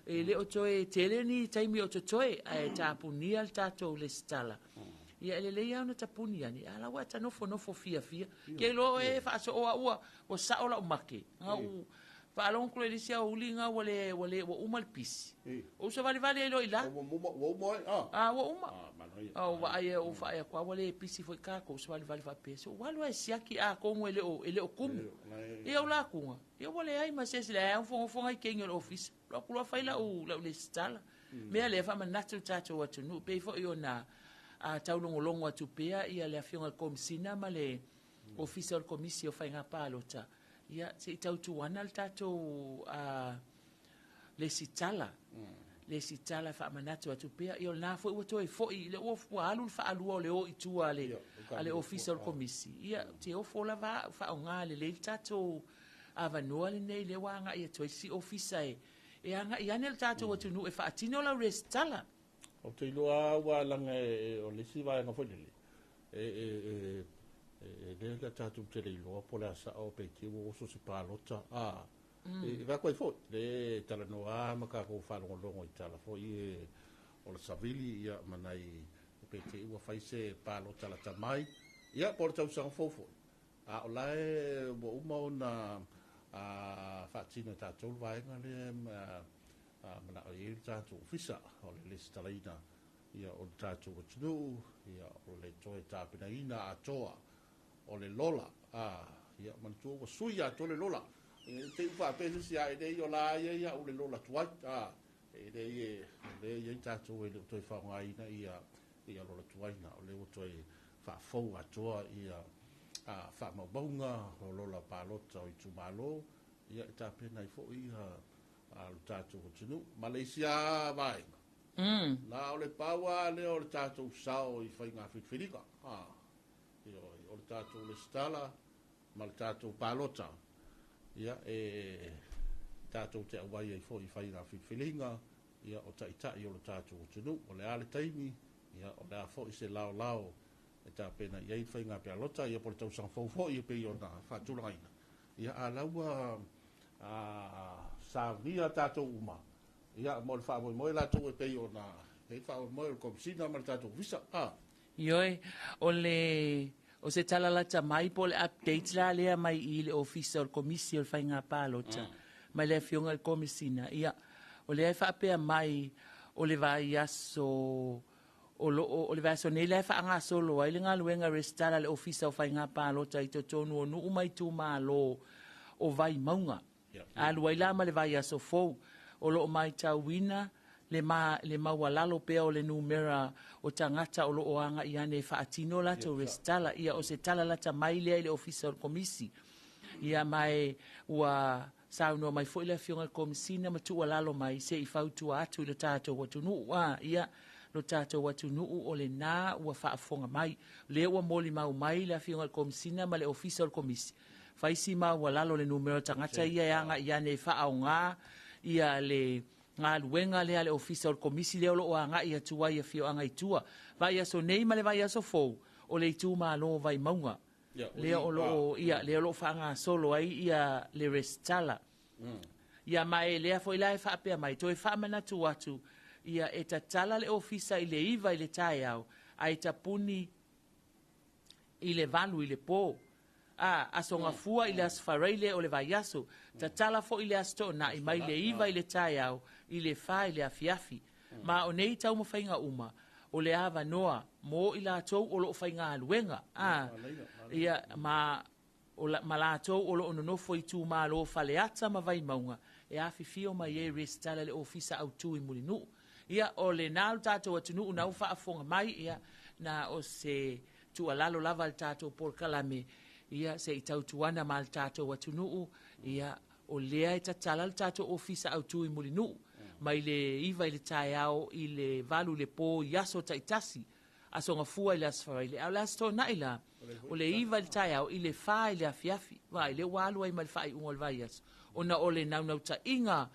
E le o toi tele ni taimi o toi e tāpunia le tātou le stala. Ia ele leia ona tapuni ani. Ala wa ta nofo nofo fia fia. Ke lo e whaaso oa ua o sao la umake. Ngā u whaalongo kule lisia o uli ngā wale wale wa uma le pisi. O usa vale vale elo ila. Wa uma e. Ah, wa uma. O wa ai o whaea kwa wale pisi foi kako usa vale vale whapea. So walu ai siaki a kongo ele o kumu. Ia o la kunga. Ia wale ai masesi le ai fongo fonga i kengi o le office. Lo kulua whaila u la ule stala. Mea le whamanatu tātou atunu. Pei fo i ona a taulongolongo atu pea ia le afionga le komisina ma le ofisa o le komisi o whainga pālota. Ia se i tautuana le tātou le sitala. Le sitala whaamanatu atu pea. Ia o nā foi ua toi foi le ua alu le whaalua o le o i tua a le ofisa o le komisi. Ia te ofo lava whaonga le le tātou awanoa le nei le wanga ia toi si ofisa e. E anga i ane le tātou atunu e whaatino lau le sitala. O te iloa ua langa o le si vaenga foi lele. E le la tātou te le iloa po le asa o pe te ua oso se pālota. A, e vā koe foi. Le tala noa ma ka kou whalongolongo i tala foi e o le savili ia manai pe te ua fai se pālota la tamai. Ia po le tausanga fou foi. A o lae ua uma ona whaatino tātou vaenga le mana o le tātou ofisa o le lestalaina ia o le tātou atunuu ia o le toe tāpenaina atoa o le lola ia manatua ua sui atoa le lola e te uwha pese si a e nei o la ia ia o le lola tuai e nei e le ia tātou e le toe whaongaina ia lola tuaina o le o toe whaafou atoa ia whaamaumaunga o lola pālota o i tūmālo ia e tāpena i fo ia a lo tātou atunuu Malaysia vaenga. Na o le paua lea o le tatou sao i faiga filifiliga. Ioe, o le tatou resitala ma le tatou palota, ia, e tatou te auai ai foi i faiga filifiliga, ia, o taitai o le tatou atunuu. O le a le taimi, ia, o le a foi se laolao e tapena i ai le faiga palota, ia, po o le tausaga fou foi e pei ona faatulagaina. Ia, a la ua saunia tatou uma, ia, mo le faamoemoe latou e pei ona e faamoemoe o le Komesina ma le tatou Ofisa. Ioe, o le o se tala lata mai po o le update la lea mai i le Ofisa o le Komisi o le Faiga Palota mai le Afioga i le Komesina. Ia, o lea e faapea mai o le vaiaso o loo o le vaiaso nei la e faagasolo ai le galuega resitala a le Ofisa o Faiga Palota i totonu o nuu ma itumalo o Vaimauga. Alu ai la ma le vaiaso fou, o loo matauina le ma le maualalo pea o le numera o tagata o loo agai ane e faatino latou resitala. Ia, o se tala lata mai lea i le Ofisa o le Komisi. Ia, ma e ua saunoa mai foi le Afioga i le Komesina ma tuualalo mai se i fautua atu i le tatou atunuu. Ia, lo tatou atunuu o lena ua faafofoga mai, lea ua molimau mai le Afioga i le Komesina ma le Ofisa o le Komisi, fai si maualalo le numera o tagata ia e agai ane e faaaoga ia le galuega lea a le Ofisa o le Komisi lea o loo agai atu ai afioaga i tua. Vaiaso nei ma le vaiaso fou, o le itumalo o Vaimauga lea o loo, ia, lea o loo faagasolo ai ia le resitala. Ia, ma e lea foi la e faapea mai, toe faamanatu atu, ia, e tatala le ofisa i le 9 i le taeao, ae tapuni i le 8 i le po. Aso Gafua i le aso Faraile o le vaiaso. Tatala foi le aso Toonai mai le 9 i le taeao i le 4 i le afiafi. Ma o nei taumafaiga uma, o le avanoa mo i latou o loo faigaluega. Ia, ma o la, ma latou o loo nonofo i itumalo Faleata ma Vaimauga e afifio mai ai resitala i le Ofisa Autu i Mulinuu. Ia, o lena lo tatou atunuu na ua faafofoga mai, ia, na o se tuualalo lava le tatou polokalame, ia, se i tautuana ma le tatou atunuu, ia, o lea e tatala le tatou Ofisa Autu i Mulinuu mai le 9 i le taeao i le 8 i le po i aso taitasi, aso Gafua i le aso Faraile. A o le aso Toonai la, o le 9 i le taeao i le 4 i le afiafi. Vaai, lea ua alu ai ma le faaiuga o le vaiaso, ona o le naunautaiga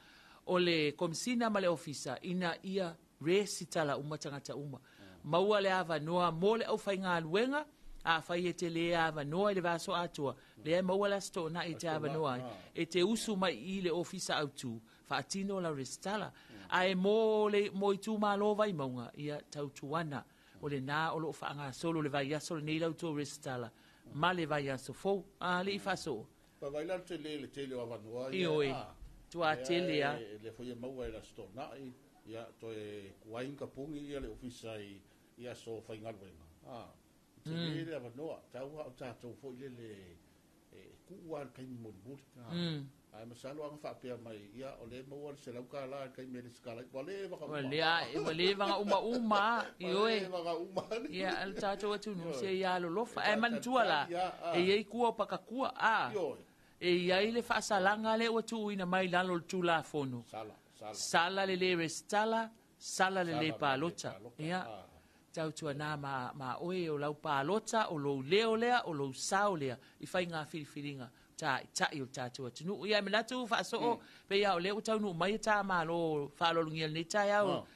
o le Komesina ma le Ofisa ina ia resitala uma tagata uma. Maua le avanoa mo le aufaigaluega, afai e te le avanoa i le vaiaso atoa, lea e maua le aso Toonai e te avanoa ai, e te usu mai i le Ofisa Autu, faatino lau resitala. Ae mo le mo itumalo Vaimauga, ia, tautuana, o lena o loo faagasolo le vaiaso lenei la outou resitala ma le vaiaso fou. Alii faasoo. Vaai la le tele o avanoa ia. Ioe, tuatele a. Le foi e maua e le aso Toonai, ia, toe kuai ka pungi ia le ofisa i aso faigaluega. Tele le avanoa, tau o tatou foi le e kuu a le taimi mulimuli. Ae masalo aga faapea mai, ia, o le maua le $100 le taimi e resitala ai. Ua le vaga uma. Ua le vaga uma uma, ioe. Ua le vaga uma. Ia, le tatou atunuu se ia alolofa. Ae manatua la, e iai kua o pakakua. E iai le faasalaga lea ua tuuina mai lalo o le Tulafono. Sala, sala. Sala le le resitala, sala le le palota. Ia, tautuana ma oe o lau palota, o lou leo lea, o lou sao lea, i faiga filifiliga taʻitaʻi o le tatou atunuu. Ia, e manatu faasoo, pe ia o lea ua taunuu mai e tā malo faaaloalogia lenei taeao,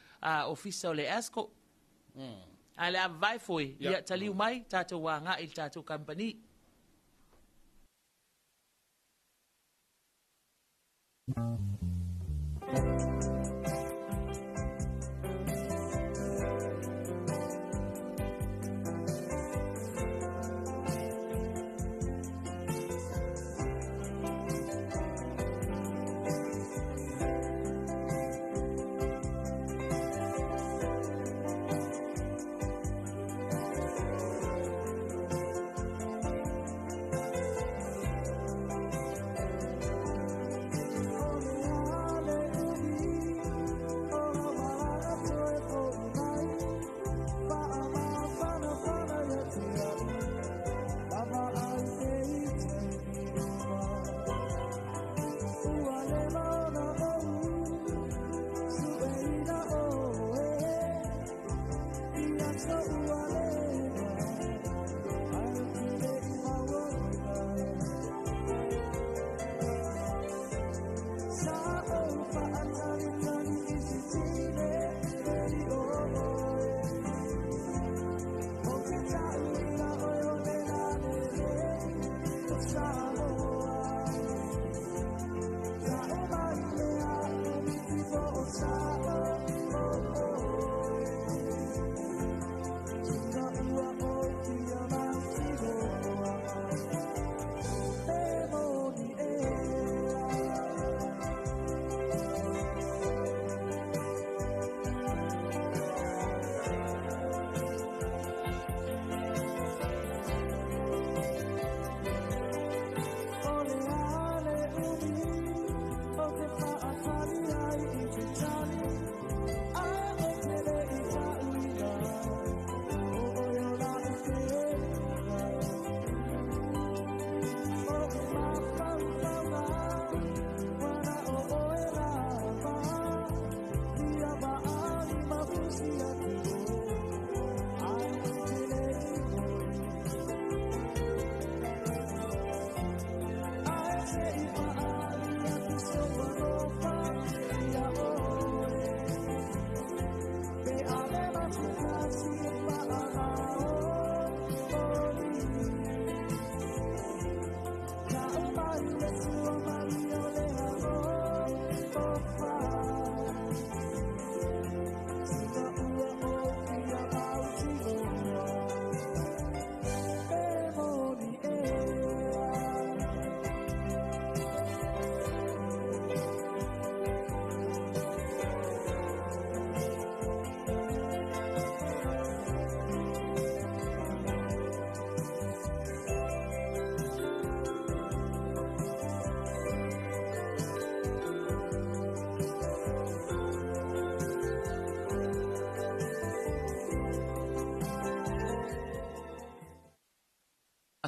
ofisa o le ASCO. A le avavae foi, ia, taliu mai, tatou agai i le tatou kamupani.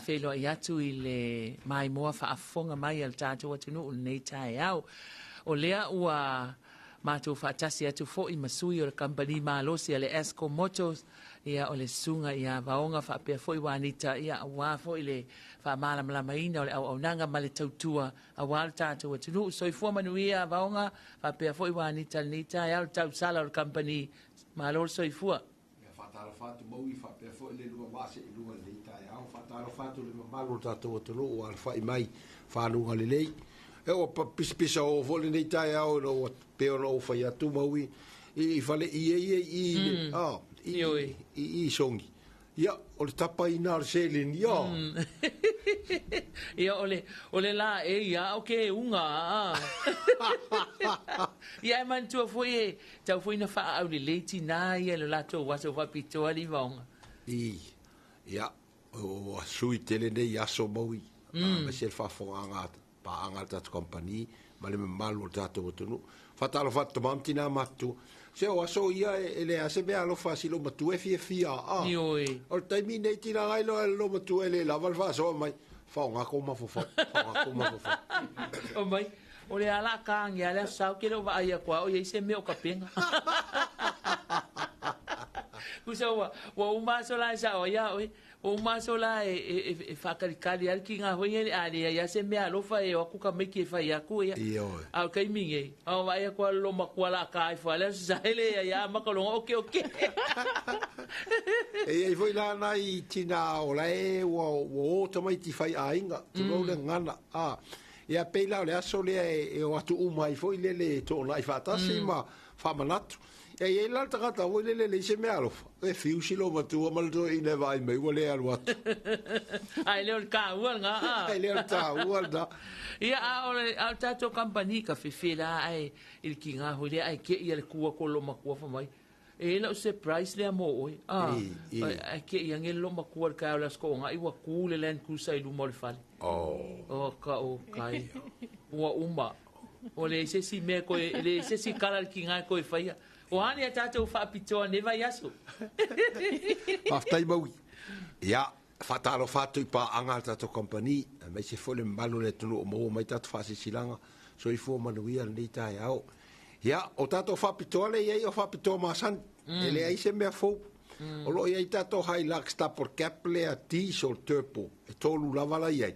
Faafeiloai atu i le maimoa faafofoga mai a le tatou atunuu i lenei taeao. O lea ua matou faatasi atu foi ma sui o le kamupani malosi a le Esco Motors, ia o le Susuga ia Vaoga faapea foi Juanita, ia aua foi le faamalamalamaina o le auaunaga ma le tautua aua le tatou atunuu. Soifua manuia Vaoga faapea foi Juanita i lenei taeao, le tausala o le kamupani. Malo le soifua. Ia faatalofa atu Maui faapea foi le lua vaa seelua i lenei taeao. Faatalofa atu i le mamalu o le tatou atunuu ua alafai mai faluga lelei. E ua pisapisa oo foi lenei taeao ina ua pei ona ou fai atu Maui i fale ie ia i i le a i i i Sogi. Ia, o le tapaina o le seleni, ā. Ia, o le, o le la e ia o ke uga, ā. Ia, e manatua foi e tau foi na faaau lelei tinā ia i lo latou aso faapitoa alii Vaoga. I, ia, ua sui tele nei aso Maui, aemaise le faafofogaaga a paaga a le tatou kamupani ma le mamalu o le tatou atunuu. Faatalofa atu tama ma tina matutua. Se o aso ia e leai se mea alofa a si loomatua e fiafia a. Ioe. O le taimi nei tila ai loa e le loomatua e le lava le faasoa mai. Faaaoga kou mafaufau, faaaoga kou mafaufau. O mai, o le ala a ka age a le aso sa ou te le o vaai atu a o i ai se mea o tapena. Tusa ua, ua uma aso la e sao ai a oe. Ua uma aso la e faatalikali ai le tiga foi ia a leai lava se mea alofa e o atu tamaiti e fai atu ia. Ioe. A o le taimi nei, a o vaai atu lava le loomatua o le a ta ifo lava le Aso Sa e leai lava amata loga oke oke. E i ai foi la nai tina o la e ua o tamaiti fai aiga, tulou le gagana, a. Ia pei la o le aso lea e o atu uma ai foi lele e toonai faatasi ma faamanatu. E i ai la le tagata foi lele e leai se mea alofa, e fiu si loomatua ma le toeaina e vaai mai ua le alu atu. Ae le o le taua lena a. E le o le taua lena. Ia, a o le, a o le tatou kamupani ka fefe la ae i le tiga foi lea ae te i le tu atu o le loomatua fai mai, E i ai lau surprise lea mo oe. A, ae te i ane le loomatua i le taeao o le Aso Toonai ua tu le Land Cruiser i luma o le fale. Oh. O ka o kai. Ua uma. Ua leai se isi mea e toe, e leai se isi tala a le tiga e toe faia. O a ni a tatou faapitoa nei vaiaso? Faafetai Maui. Ia, faatalofa atu i paaga a le tatou kamupani, aemaise foi le mamalu o le atunuu o maua mai tatou faasilasilaga. Soifua manuia lenei taeao. Ia, o tatou faapitoa lea e i ai o faapitoa masani. E leai se mea fou. O lo o i ai tatou Hilux Double Cab lea diesel turbo, e tolu lava la i ai.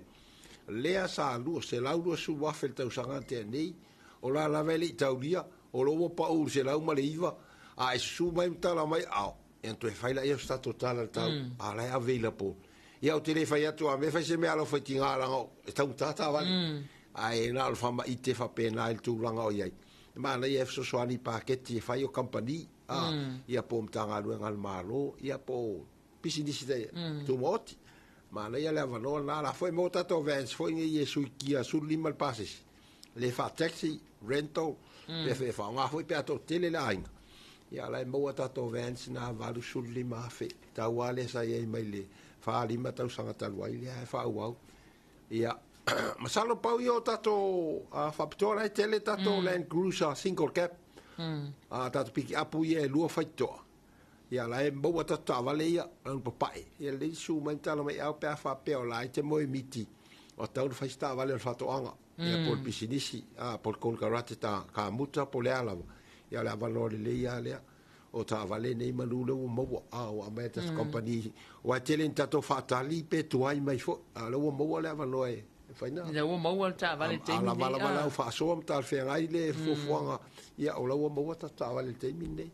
Lea sa 220,000 le tausaga na tea nei, o la lava e le i taulia, o lo ua pau i le 109, a e susu mai ma tala mai, ao, ia ona toe fai laia o se tatou tala i le tau, a o la e available. Ia ou te le fai atu a mea fai se mea alofa i tiga leaga e taugata taavale, ae na o le faamaite faapena i le tulaga o i ai. E manaia e fesoasoani i paketi e fai o kamupani, a, ia po o Matagaluega a le Malo, ia po o pisinisi tumaoti. Manaia le avanoa lena, la foi maua tatou vans foi nei e suikia 15 le pasese, le faa-taxi, rental, pe fe faaaoga foi pe a toatele le aiga. Ia la e maua tatou vans na 85,000, tau lava lea sa i ai mai le 4-5 tausaga talu ai lea e faaauau. Ia, masalo pau ia o tatou faapitoa la e tele tatou Land Cruiser single cab, tatou pikiapu ia e lua faitotoa. Ia la e maua tatou taavale ia, lanu papae. Ia lelei susu mai ma tala mai au pe a faapea o la e te moe miti, o tatau ona fai se taavale o le faatoaga. Ia po o le pisinisi, a, po o le konekarate ta kamuta po o le a lava. Ia o le avanoa lelei lava lea o taavale nei manu lea ua maua, a, ua aumai e tatou kamupani. Aua e tele ina tatou faatali pe tuai mai foi, a o lea ua maua le avanoa e fai na. Lea ua maua le taavale i le taimi lenei. A lava lava lau faasoa ma talafeagai le fuafuaga, ia o la ua maua tatou taavale i le taimi lenei.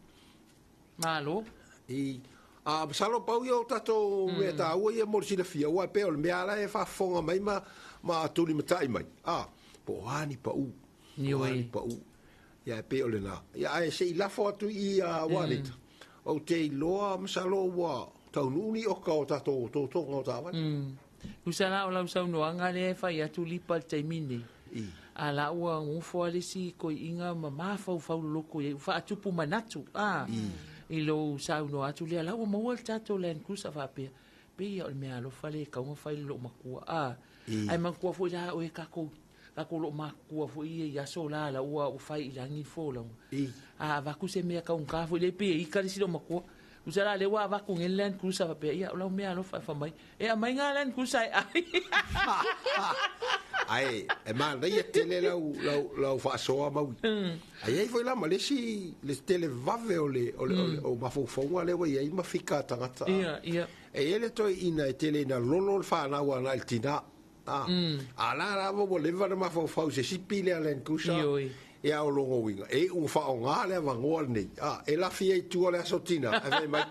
Malo. I, a masalo pau ia o tatou mea taua ia mo le silafia, aua e pei o le mea la e faafofoga mai ma tulimatai mai, a, po o a ni pau, po o a ni pau. Ia e pei o lena. Ia ae se i lafo atu i a Juanita, ou te iloa masalo ua taunuu ni oka o tatou totoga o taavale. Tusa la o lau saunoaga lea e fai atu lipa i le taimi lenei. A la ua gofo lava le isi toeaiina ma mafaufau loloto i ai, ua faatupu manatu a i lou saunoa atu lea, la ua maua le tatou Land Cruiser faapea, pei lava o le mea alofa lea e tatau ona fai i lou matua a. Ae manatua foi la oe tatou tatou loomatutua foi ia i aso la la ua fai i lagi le folauga. A avatu se mea taugata foi lea pei e ita le isi loomatua. Usa la le ua avaku nge Land Cruiser faapea, ia o lau mea alofa e fai mai, e aumai nga Land Cruiser e ai. Ae e manaia tele lau lau lau faasoa Maui. Ae i ai foi la ma le isi le tele vave o le o le o mafaufauga lea ua i ai ma fika a tagata. Ia, ia. E i ai le toeaina e tele ina lolo le fanau agai i le tina. A, a la lava ua leva ona mafaufau i se sipi lea Land Cruiser. Ioe. Ia o lona uiga, e iu ua faaaoga le avanoa lenei, a, e lafi ai i tua le aso tina, ae fai mai,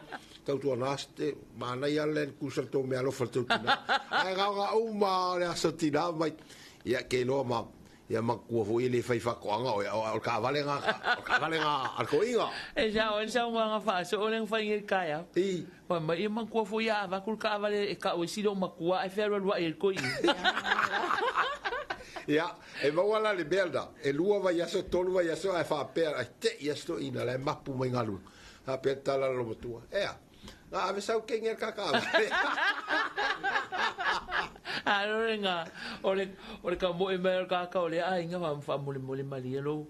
tautuana te manaia le Land Cruiser le tou meaalofa i le tou tina. Ae gaoga uma lava o le aso tina mai, ia ke iloa ma, ia manatua foi e le fai faatoaga oe, o le taavale na, o le taavale na a le toeaina. E sao ai le saunoaga faasoo lea na fai nei i le taeao. I. Fai mai, ia manatua foi a avatu le taavale e tau ai sili o matua ae fealualuai ai le toeaina. Ia, e maua la le mea lena, e lua vaiaso, tolu vaiaso ae faapea, ai te i a si toeaina la e mapu mai galuega. Faapea le tala a le olomatua, ea, na ave sau kenge a le kakaavale. Alo le ga, o le, o le tamoe mai o le tagata o lea aiga faamolemole malie lou,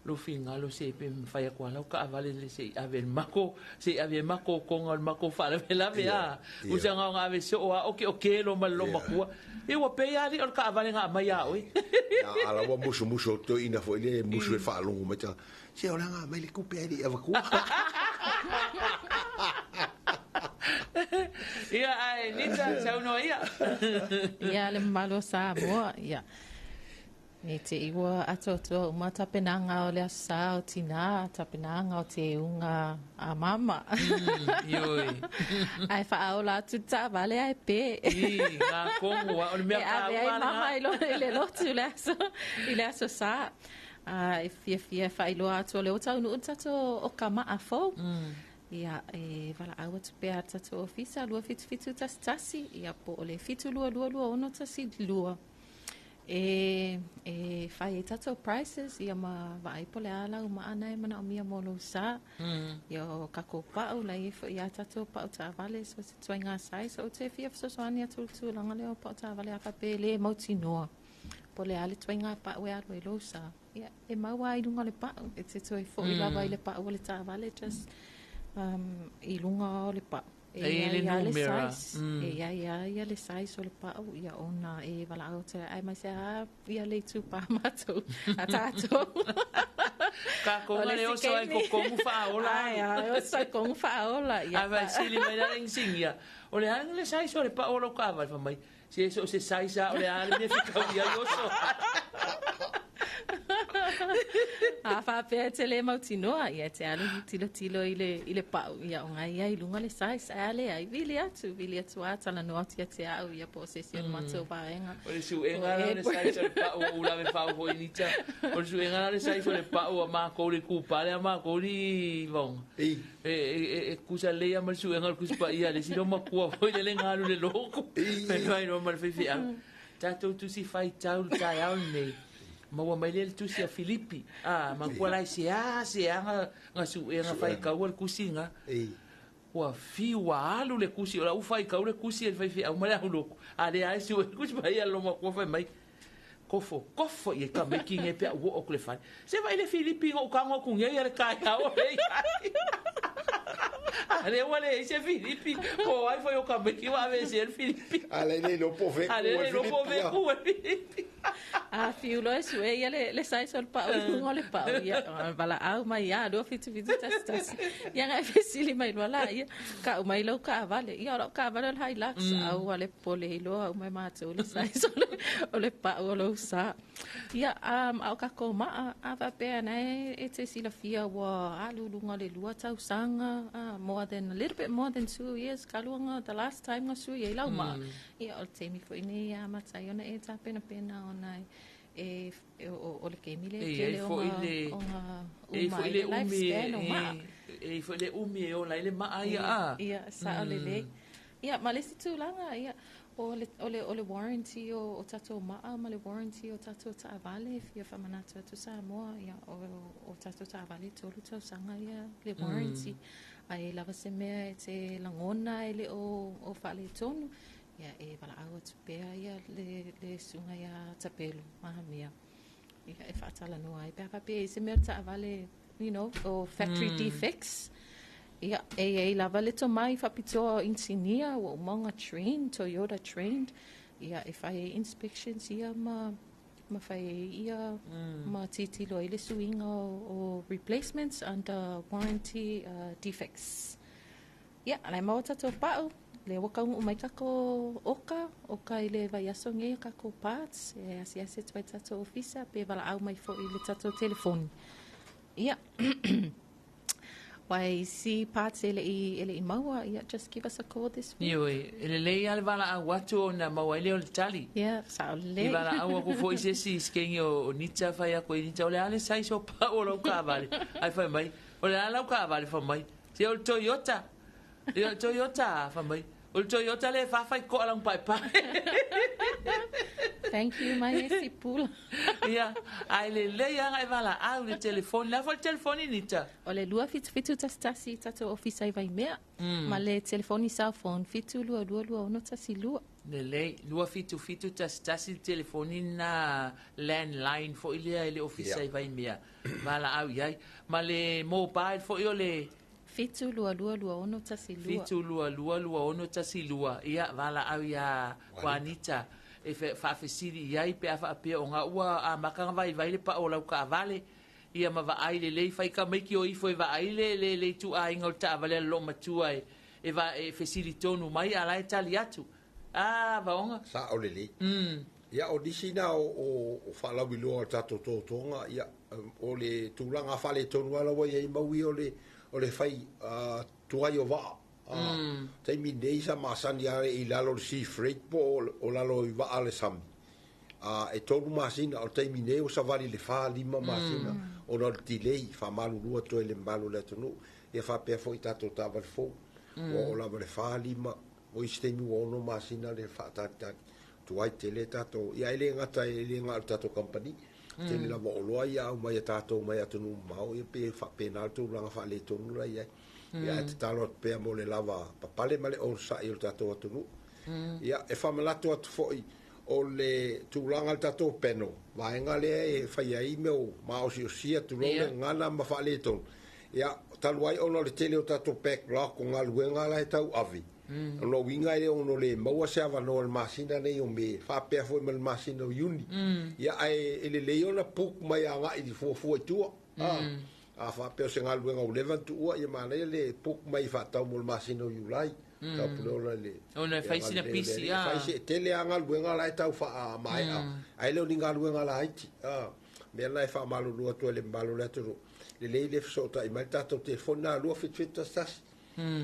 lou finagalo se pe mafai atu lava lau taavale le se i ave i le matou, se i ave i matou toga o le matou faalavelave a. Usa na ona ave soo lava oke oke loa ma le loomatua. Ia ua pei lava alii o le taavale na aumai ia oe. A la ua musumusu atu toeaina foi lea e musu e faalogo mai tagata, se o le aga aumai le tupe ae le i avatua. Ia ae Nita, saunoa ia. Ia le mamalu o Samoa, ia. Ne i te i ua atoatoa uma tapenaga o le Aso Sa o Tinā, tapenaga o te uga a Mama. Ioe. Ae faaola atu le taavale ae pe. I, ngā kongo, o le mea E ave ai taua lena. Mama i lo, i le lotu i le aso, i le Aso Sa. A e fiafia e faailoa atu o lea ua taunuu le tatou oka maa fou. Ia, e valaau atu pea a le tatou ofisa 27711, ia po o le 7222612. E, e fai ai tatou prices, ia ma vaai po o le a lau maa na e manaomia mo lou sa. Ia o kakou pa'u, la e i ai foi a tatou pa'u taavale, so se ituaiga size. Ou te fia fesoasoani atu i le tulaga lea o pa'u taavale a faapea e le mautinoa po o le a le ituaiga pa'u e alu ai lou sa. Ia, e mau lava i luga o le pa'u, e te toe foi lava i le pa'u o le taavale, just i luga o le pa'u. E E i ai i ai le lava le numera. size, e i ai lava ia le size o le pa'u, ia ona e valaau atu ai aemaise lava ia le itupa a matou, a tatou. Kakou O nga le le isi oso ai keimi. kokomu faaola Ae, alu. ae, oso ai kogu faaola, ia Ae faesili mai la le inisinia, o le a le size o le pa'u o lau taavale? Fai mai, se so o se size lava o le a le mea e fetaui ai oso. A faapea e te le mautinoa, ia e te alu tilotilo i le, i le pa'u, ia o ngai ia i luga le size, ae a leai, vili atu, vili atu a talanoa atu ia te a'u, ia po o se isi o le matou vaega. O le suega la o le size o le pa'u ua ou lave fau foi Nita. O le suega la o le size o le pa'u a makou le kupa lea a makou le vaoga. E, e, e, e tusa lelei lava ma le suega o le Tusi Paia a le isi loomatua foi lele na alu i le lotu. Fai loa ma le faifeau. Tatou tusi faitau i le taeao lenei. Maua mai lea le tusi a Filipi. A, manatua la e seā seā na suega faitau a le tusi na. Ua fiu ua alu le tusi, o la ua faitau le tusi a le faifeau ma le aulotu. A lea lava e sue le Tusi Paia a le loomatua fai mai. Kofo, kofo i ai tamaiti nei pe a ua oo atu i le fale. Se vaai le Filipi na ou tago atu nei a le taeao e i ai. A lea ua leai se Filipi, po o ai foi o tamaiti ua aveesea le Filipi. A lea le iloa po o fea A lea le iloa po o fea ku e Filipi. A fiu loa e sue ia le, le size o le pa'u i luga o le pa'u, ia, valaau mai a, 27711. Ia na e fesili mai loa laia, ka'u mai lou taavale. Ia, o la'u taavale o le Hilux, aua le popole e iloa uma e matou le size o le, o le pa'u o lou sa. Ia, a o kakou ma'a, a faapea na e, e te silafia ua alu i luga o le lua tausaga, more than, a little bit more than 2 years talu ona the last time na sui ai lau ma'a. Ia, o le taimi foi lenei e amata ai ona e tapenapena ona e, e, o, o le taimi lea E e i ai tele foi ona, le ona e i ai uma foi ai le le umi lifespan o ma'a. e i ai foi le umi e ola ai le ma'a ia a. Ia, sa'o lelei. Ia, ma le isi tulaga, ia, o le, o le, o le warranty o, o tatou ma'a ma le warranty o tatou taavale, e fia faamanatu atu Samoa, ia, o, o tatou taavale e tolu tausaga ia le warranty. Ae lava se mea e te lagona e le o, o faaletonu, ia, e valaau atu pea ia le, le susuga ia Tapelu Mahamia. Ia, e faatalanoa ai pe a faapea e i ai se mea o le taavale, o factory defects. Ia, e i ai lava le tomai faapitoa o inisinia ua uma ona train, Toyota trained, ia e fai ai inspections ia ma ma fai ai ia ma tilotilo ai le suiga o replacements under warranty defects. Ia, la e maua tatou pau, lea ua taunuu mai tatou oka, oka i le vaiaso nei o tatou parts, e asiasi atu ai tatou ofisa pe valaau mai foi i le tatou telefoni. Ia, Aua isi parts e le i maua, ia, just give us a call this week. Ioe, e lelei lava le valaau atu ona maua ai lea o le tali. Ia, sao lelei. I valaau aku foi se isi i skengi o Nita fai aku i Nita, o le a le size o pau o lau taavale. Ae fai mai, o le a lau taavale fai mai. Se o le Toyota. Ia o le Toyota fai mai. O le Toyota lea e faafai toa lana paepae. Thank you mai e si pula. Ia, ae lelei lava ona e valaau i le telefoni. O le a foi le telefoni Nita? O le 27711 tatou ofisa i Vaimea. Ma le telefoni cell phone 7222612. Lelei, 27711 le telefoni na landline foi lea i le ofisa i Vaimea. Valaau i ai. Ma le mobile foi o le 7222612. 7222612. Ia, valaau iā Juanita e faafesili i ai pe a faapea o ua amata ona vaivai le pau o lau taavale. Ia ma vaai lelei fai tamaiti o ifo e vaai le ituaiga o le taavale a le loomatua e, e fesili tonu mai a la e tali atu. Ah, vaoga. Sao lelei. Ia, o nisi na o faalauiloa o le tatou totoga, ia, o le tulaga faaletonu lava ua i ai maui o le fai tuai o vaa. Taimi nei sa masani lava i lalo o le sea freight po o lalo i vaa le sami. E 3 masina, o le taimi nei ua savali le 4, 5 masina ona o le delay. Faamalulu atu ai le mamalu o le atunuu. Ia faapea foi tatou taavale fou. Ua oo lava le 4, 5, o isi taimi ua 6 masina le faatalitali. Tuai tele tatou, ia e le gata e le gata o le tatou company. Tele lava o oloa ia aumai a tatou mai atunuu mamao, ia pe faapena le tulaga faaletonu la i ai. Ia ae tatalo atu pea mo le lava papale ma le onosai o le tatou atunuu. Ia e faamanatu atu foi o le tulaga le tatou panel, vaega lea e fai ai mea o maosiosia tulou le gagana ma faaletonu. Ia talu ai ona o le tele o tatou backlog o galuega la e tau ave. O lona uiga e le ono le maua se avanoa i le masina nei o Me, faapea foi ma le masina o Iuni. Ia ae e lelei ona book mai agai i fuafua i tua. A faapea o se galuega ua leva ona tuua, ia manaia le book mai faatau mo le masina o Iulai. Tau pule ola le Ona e fai sina pisi, a. Fai se tele a galuega la e tau faamaea. Ae le o ni galuega laiti. Mea la e faamalulu atu ai le mamalu o le atunuu. Lelei le fesootai mai le tatou telefoni na 27711.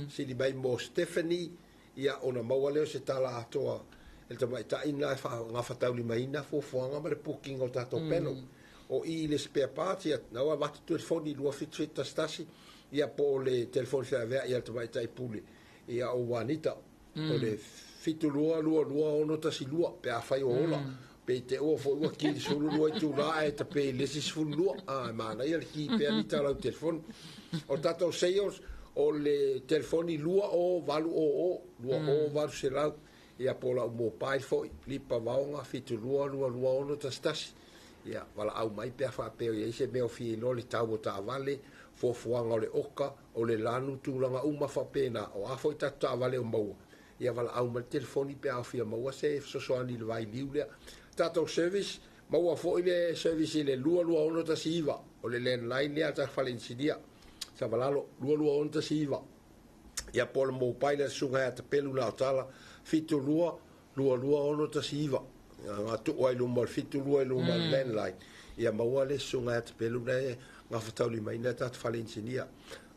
Sili mai mo Stephanie, ia ona maua lea o se tala atoa e le tamaitai na e gafataulimaina fuafuaga ma le booking o tatou panel. O i le spare parts, ia, na ua avatu telefoni 27711, ia po o le telefoni feaveai a le tamaitai pule, ia o Juanita, o le 7222612 pe afai o ola. Pe te ua foi ua ki le 12 itulā ae tape i le isi 12. Ah, e manaia le ki pea ni lau telefoni. O tatou sales, o le telefoni 20800, 20800, ia po o lau mobile foi, Lipa Vaoga, 7222611. Ia, valaau mai pe a faapea o i ai se mea o fia iloa le tau o taavale, fuafuaga o le oka, o le lanu, tulaga uma faapena. O a foi tatou taavale o maua. Ia valaau mai le telefoni pe a fia maua se fesoasoani i le vailiu lea. Tatou service, maua foi le service i le 22619, o le landline lea a tatou fale inisinia. Savalalo, 22619. Ia po o le mobile a le susuga ia Tapelu na o tala, 7222619. Nga tuu ai luma o le 72 i luma o le landline. Ia maua le susuga ia Tapelu na e gafataulimaina tatou fale inisinia.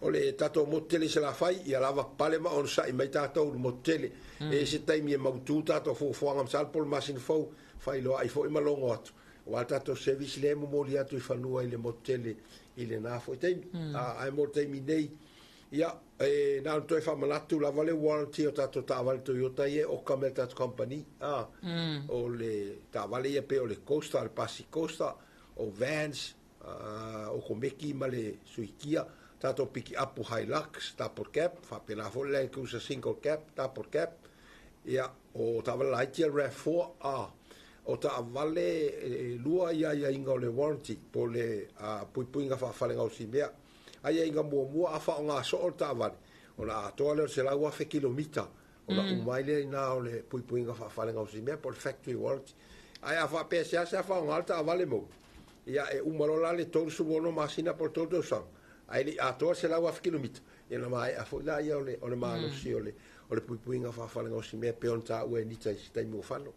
O le tatou motu tele i Salafai, ia lava pale ma onosai mai tatou i le motu tele. E se taimi e mautu tatou fuafuaga masalo po o le masina fou, faailoa ai foi ma logo atu. Aua le tatou service lea e momoli atu i fanua i le motu tele i lena foi taimi. Ae mo le taimi nei, ia, e na ona toe faamanatu lava le warranty o tatou taavale Toyota ia e oka me tatou company. O le taavale ia pe o le Coaster, le Pasi Coaster, o Vans, o Komeki ma le Suikia, tatou pick up o Hilux, double cab, faapena foi le Land Cruiser single cab, double cab. Ia, o taavale laiti a RAV4, o taavale e lua ia aiaiga o le warranty, po o le puipuiga faafalegaosimea. Aiaiga muamua, a faaaoga soo le taavale, Ona atoa lea o le 100,000 kilomita ona uma ai lea i ina o le puipuiga faafalegausi mea po o le factory warranty. Ae a faapea e seasea faaaoga le taavale maua, ia e uma loa la le 36 masina po o le 3 tausaga, ae le i atoa le 100,000 kilomita, ia ona maea foi lea o le malosi o le puipuiga faafalegausi mea e pei ona taua e Nita i se taimi ua fano.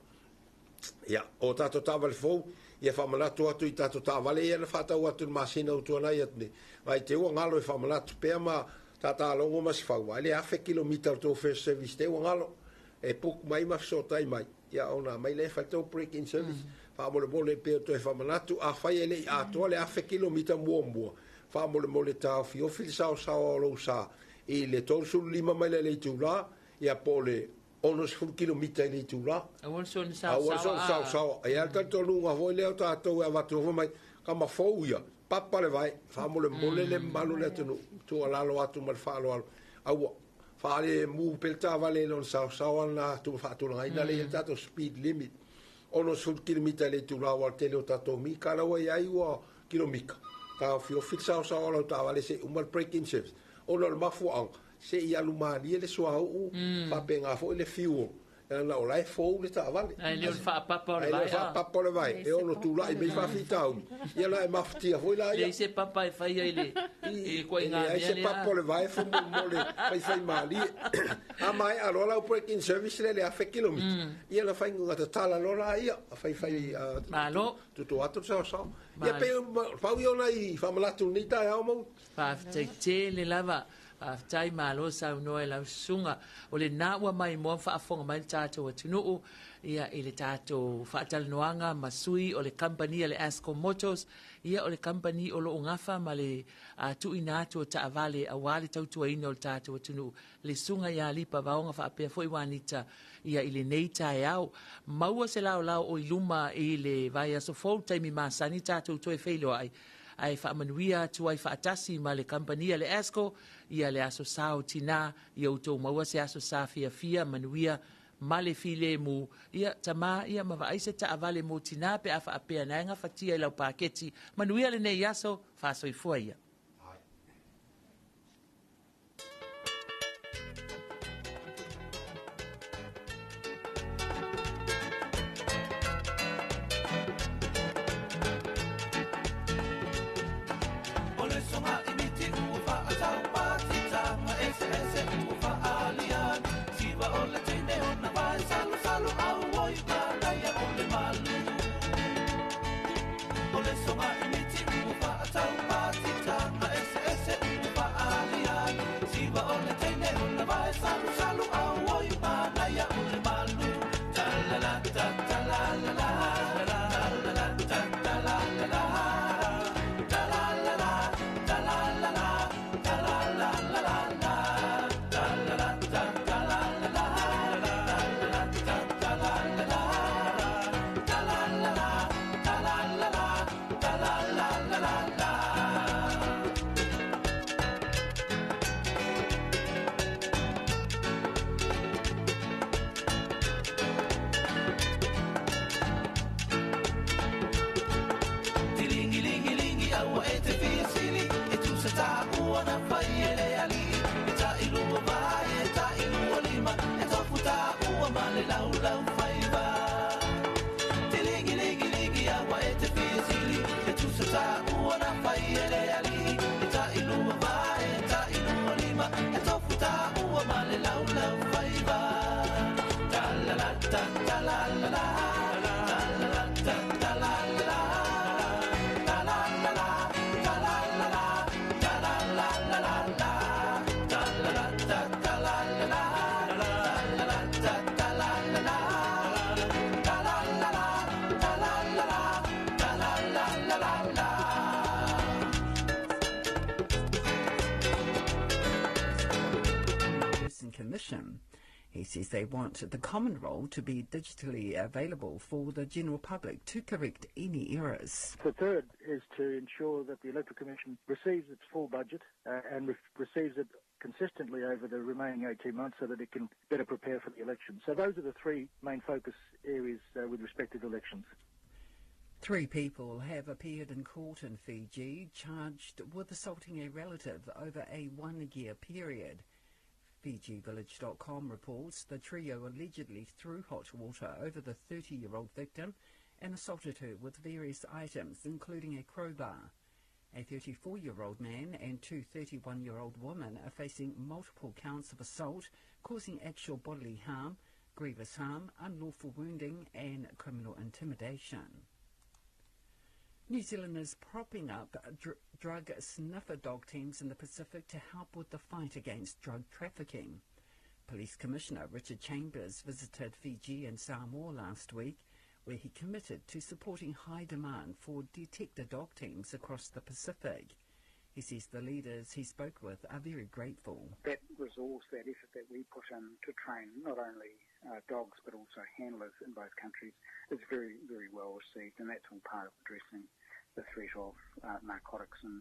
Ia, o tatou taavale fou, ia faamanatu atu i tatou taavale ia na faatau atu i le masina ua tuanai atu nei. Vai te ua galo e faamanatu pea ma tatalogo ma se fau, ai le 1,000 kilomita o le tou first service te ua galo. E book mai ma fesootai mai, ia ona mai lea e fai le tou break-in service. Faamolemole pea o toe faamanatu, afai e le i atoa le 1,000 kilomita muamua, faamolemole taofiofi le saosaoa o lou sa i le 35 mai le itula, ia po o le 60 kilomita i le itula. Aua le soona saosaoa. Aua le soona saosaoa. E i ai le talitonuga foi lea o tatou e avatu foi mai, kama fou ia, papa le vai, faamolemole le mamalu o le atunuu, tuualalo atu ma le faaaloalo. Aua, faalemu pea le taavale i lona saosaoa lena faatulagaina lea i le tatou speed limit. 60 kilomita i le itula aua o le tele o tatou mika la ua i ai ua kilomika. Taofiofi le saosaoa o lau taavale se i uma le break-in service. Ona o le mafuaaga, se i alu malie le suauu, faapena foi le fuel, leaga o la e fou le taavale. Ae le o le faapapa o le vae. Ae le o le faapapa o le vae, e ono tulai mai faafitauli, ia la e mafatia foi la ia. Leai se papa e faia i le ituaiga mea lea. E leai se papa o le vae faamolemole faifai malie. A maea loa lau break-in service lea i le 1,000 kilomita, ia ona fai tatala loa laia, faifai Malo. tutu atu le saosao. Ia pei pau ia o nai faamanatu i lenei taeao Mauli. Faafetai tele lava. Faafetai malo saunoa e lau susuga. O lena ua maimoa ma faafofoga mai le tatou atunuu ia i le tatou faatalanoaga ma sui o le kamupani a le Ascor Motors, ia o le kamupani o lo o gafa ma le tuuina atu o taavale aua le tautuaina o le tatou atunuu. Le susuga ia Lipa Vaoga faapea foi Juanita ia i lenei taeao. Maua se laolao o i luma i le vaiaso fou taimi masani tatou toe feiloai ae faamanuia atu ai faatasi ma le kamupani a le Asco ia le aso sa o tinā, ia outou maua se aso sa fiafia, manuia ma le filemu. Ia, tamā, ia ma vaai se taavale mo tinā pe a faapea na e gafatia i lau paketi. Manuia lenei aso, faasoifua ia. O le soga i miti ua faatatau patitaga eseese ua faaliali siva o le teine ona vae salusalu auoi manaia o le malu. O le soga i miti ua faatatau patitaga eseese ua faaliali siva o le teine ona vae salusalu auoi manaia o le malu. Ta la la ta ta la la la la la la ta ta la la la ta la la la ta la la la ta la la la la la ta la la ta ta la la la la la ta ta la la la ta la la la ta la la la ta la la la la la. Tilingilingilingi aua e te fiasili e tusa taua na fai e le alii e tailua vai e tailua lima e tofu taua ma le laulau faiva. Tilingilingilingi aua e te fiasili e tusa taua na fai e le alii e tailua vai e tailua lima e tofu taua ma le laulau faiva. Ta la la ta ta la la la ta la la ta ta la la la ta la la la ta la la la ta la la la la la ta la la ta ta la la la la la ta ta la la la ta la la la ta la la la ta la la la la la. Person Commission. He says they want the common roll to be digitally available for the general public to correct any errors. The third is to ensure that the Electoral Commission receives its full budget and receives it consistently over the remaining 18 months so that it can better prepare for the election. So those are the three main focus areas with respect to the elections. 3 people have appeared in court in Fiji charged with assaulting a relative over a 1-year period. FijiVillage.com reports the trio allegedly threw hot water over the 30-year-old victim and assaulted her with various items, including a crowbar. A 34-year-old man and two 31-year-old women are facing multiple counts of assault, causing actual bodily harm, grievous harm, unlawful wounding and criminal intimidation. New Zealand is propping up drug sniffer dog teams in the Pacific to help with the fight against drug trafficking. Police Commissioner Richard Chambers visited Fiji and Samoa last week, where he committed to supporting high demand for detector dog teams across the Pacific. He says the leaders he spoke with are very grateful. That resource, that effort that we put in to train not only dogs but also handlers in both countries is very, very well received, and that's all part of addressing the threat of narcotics and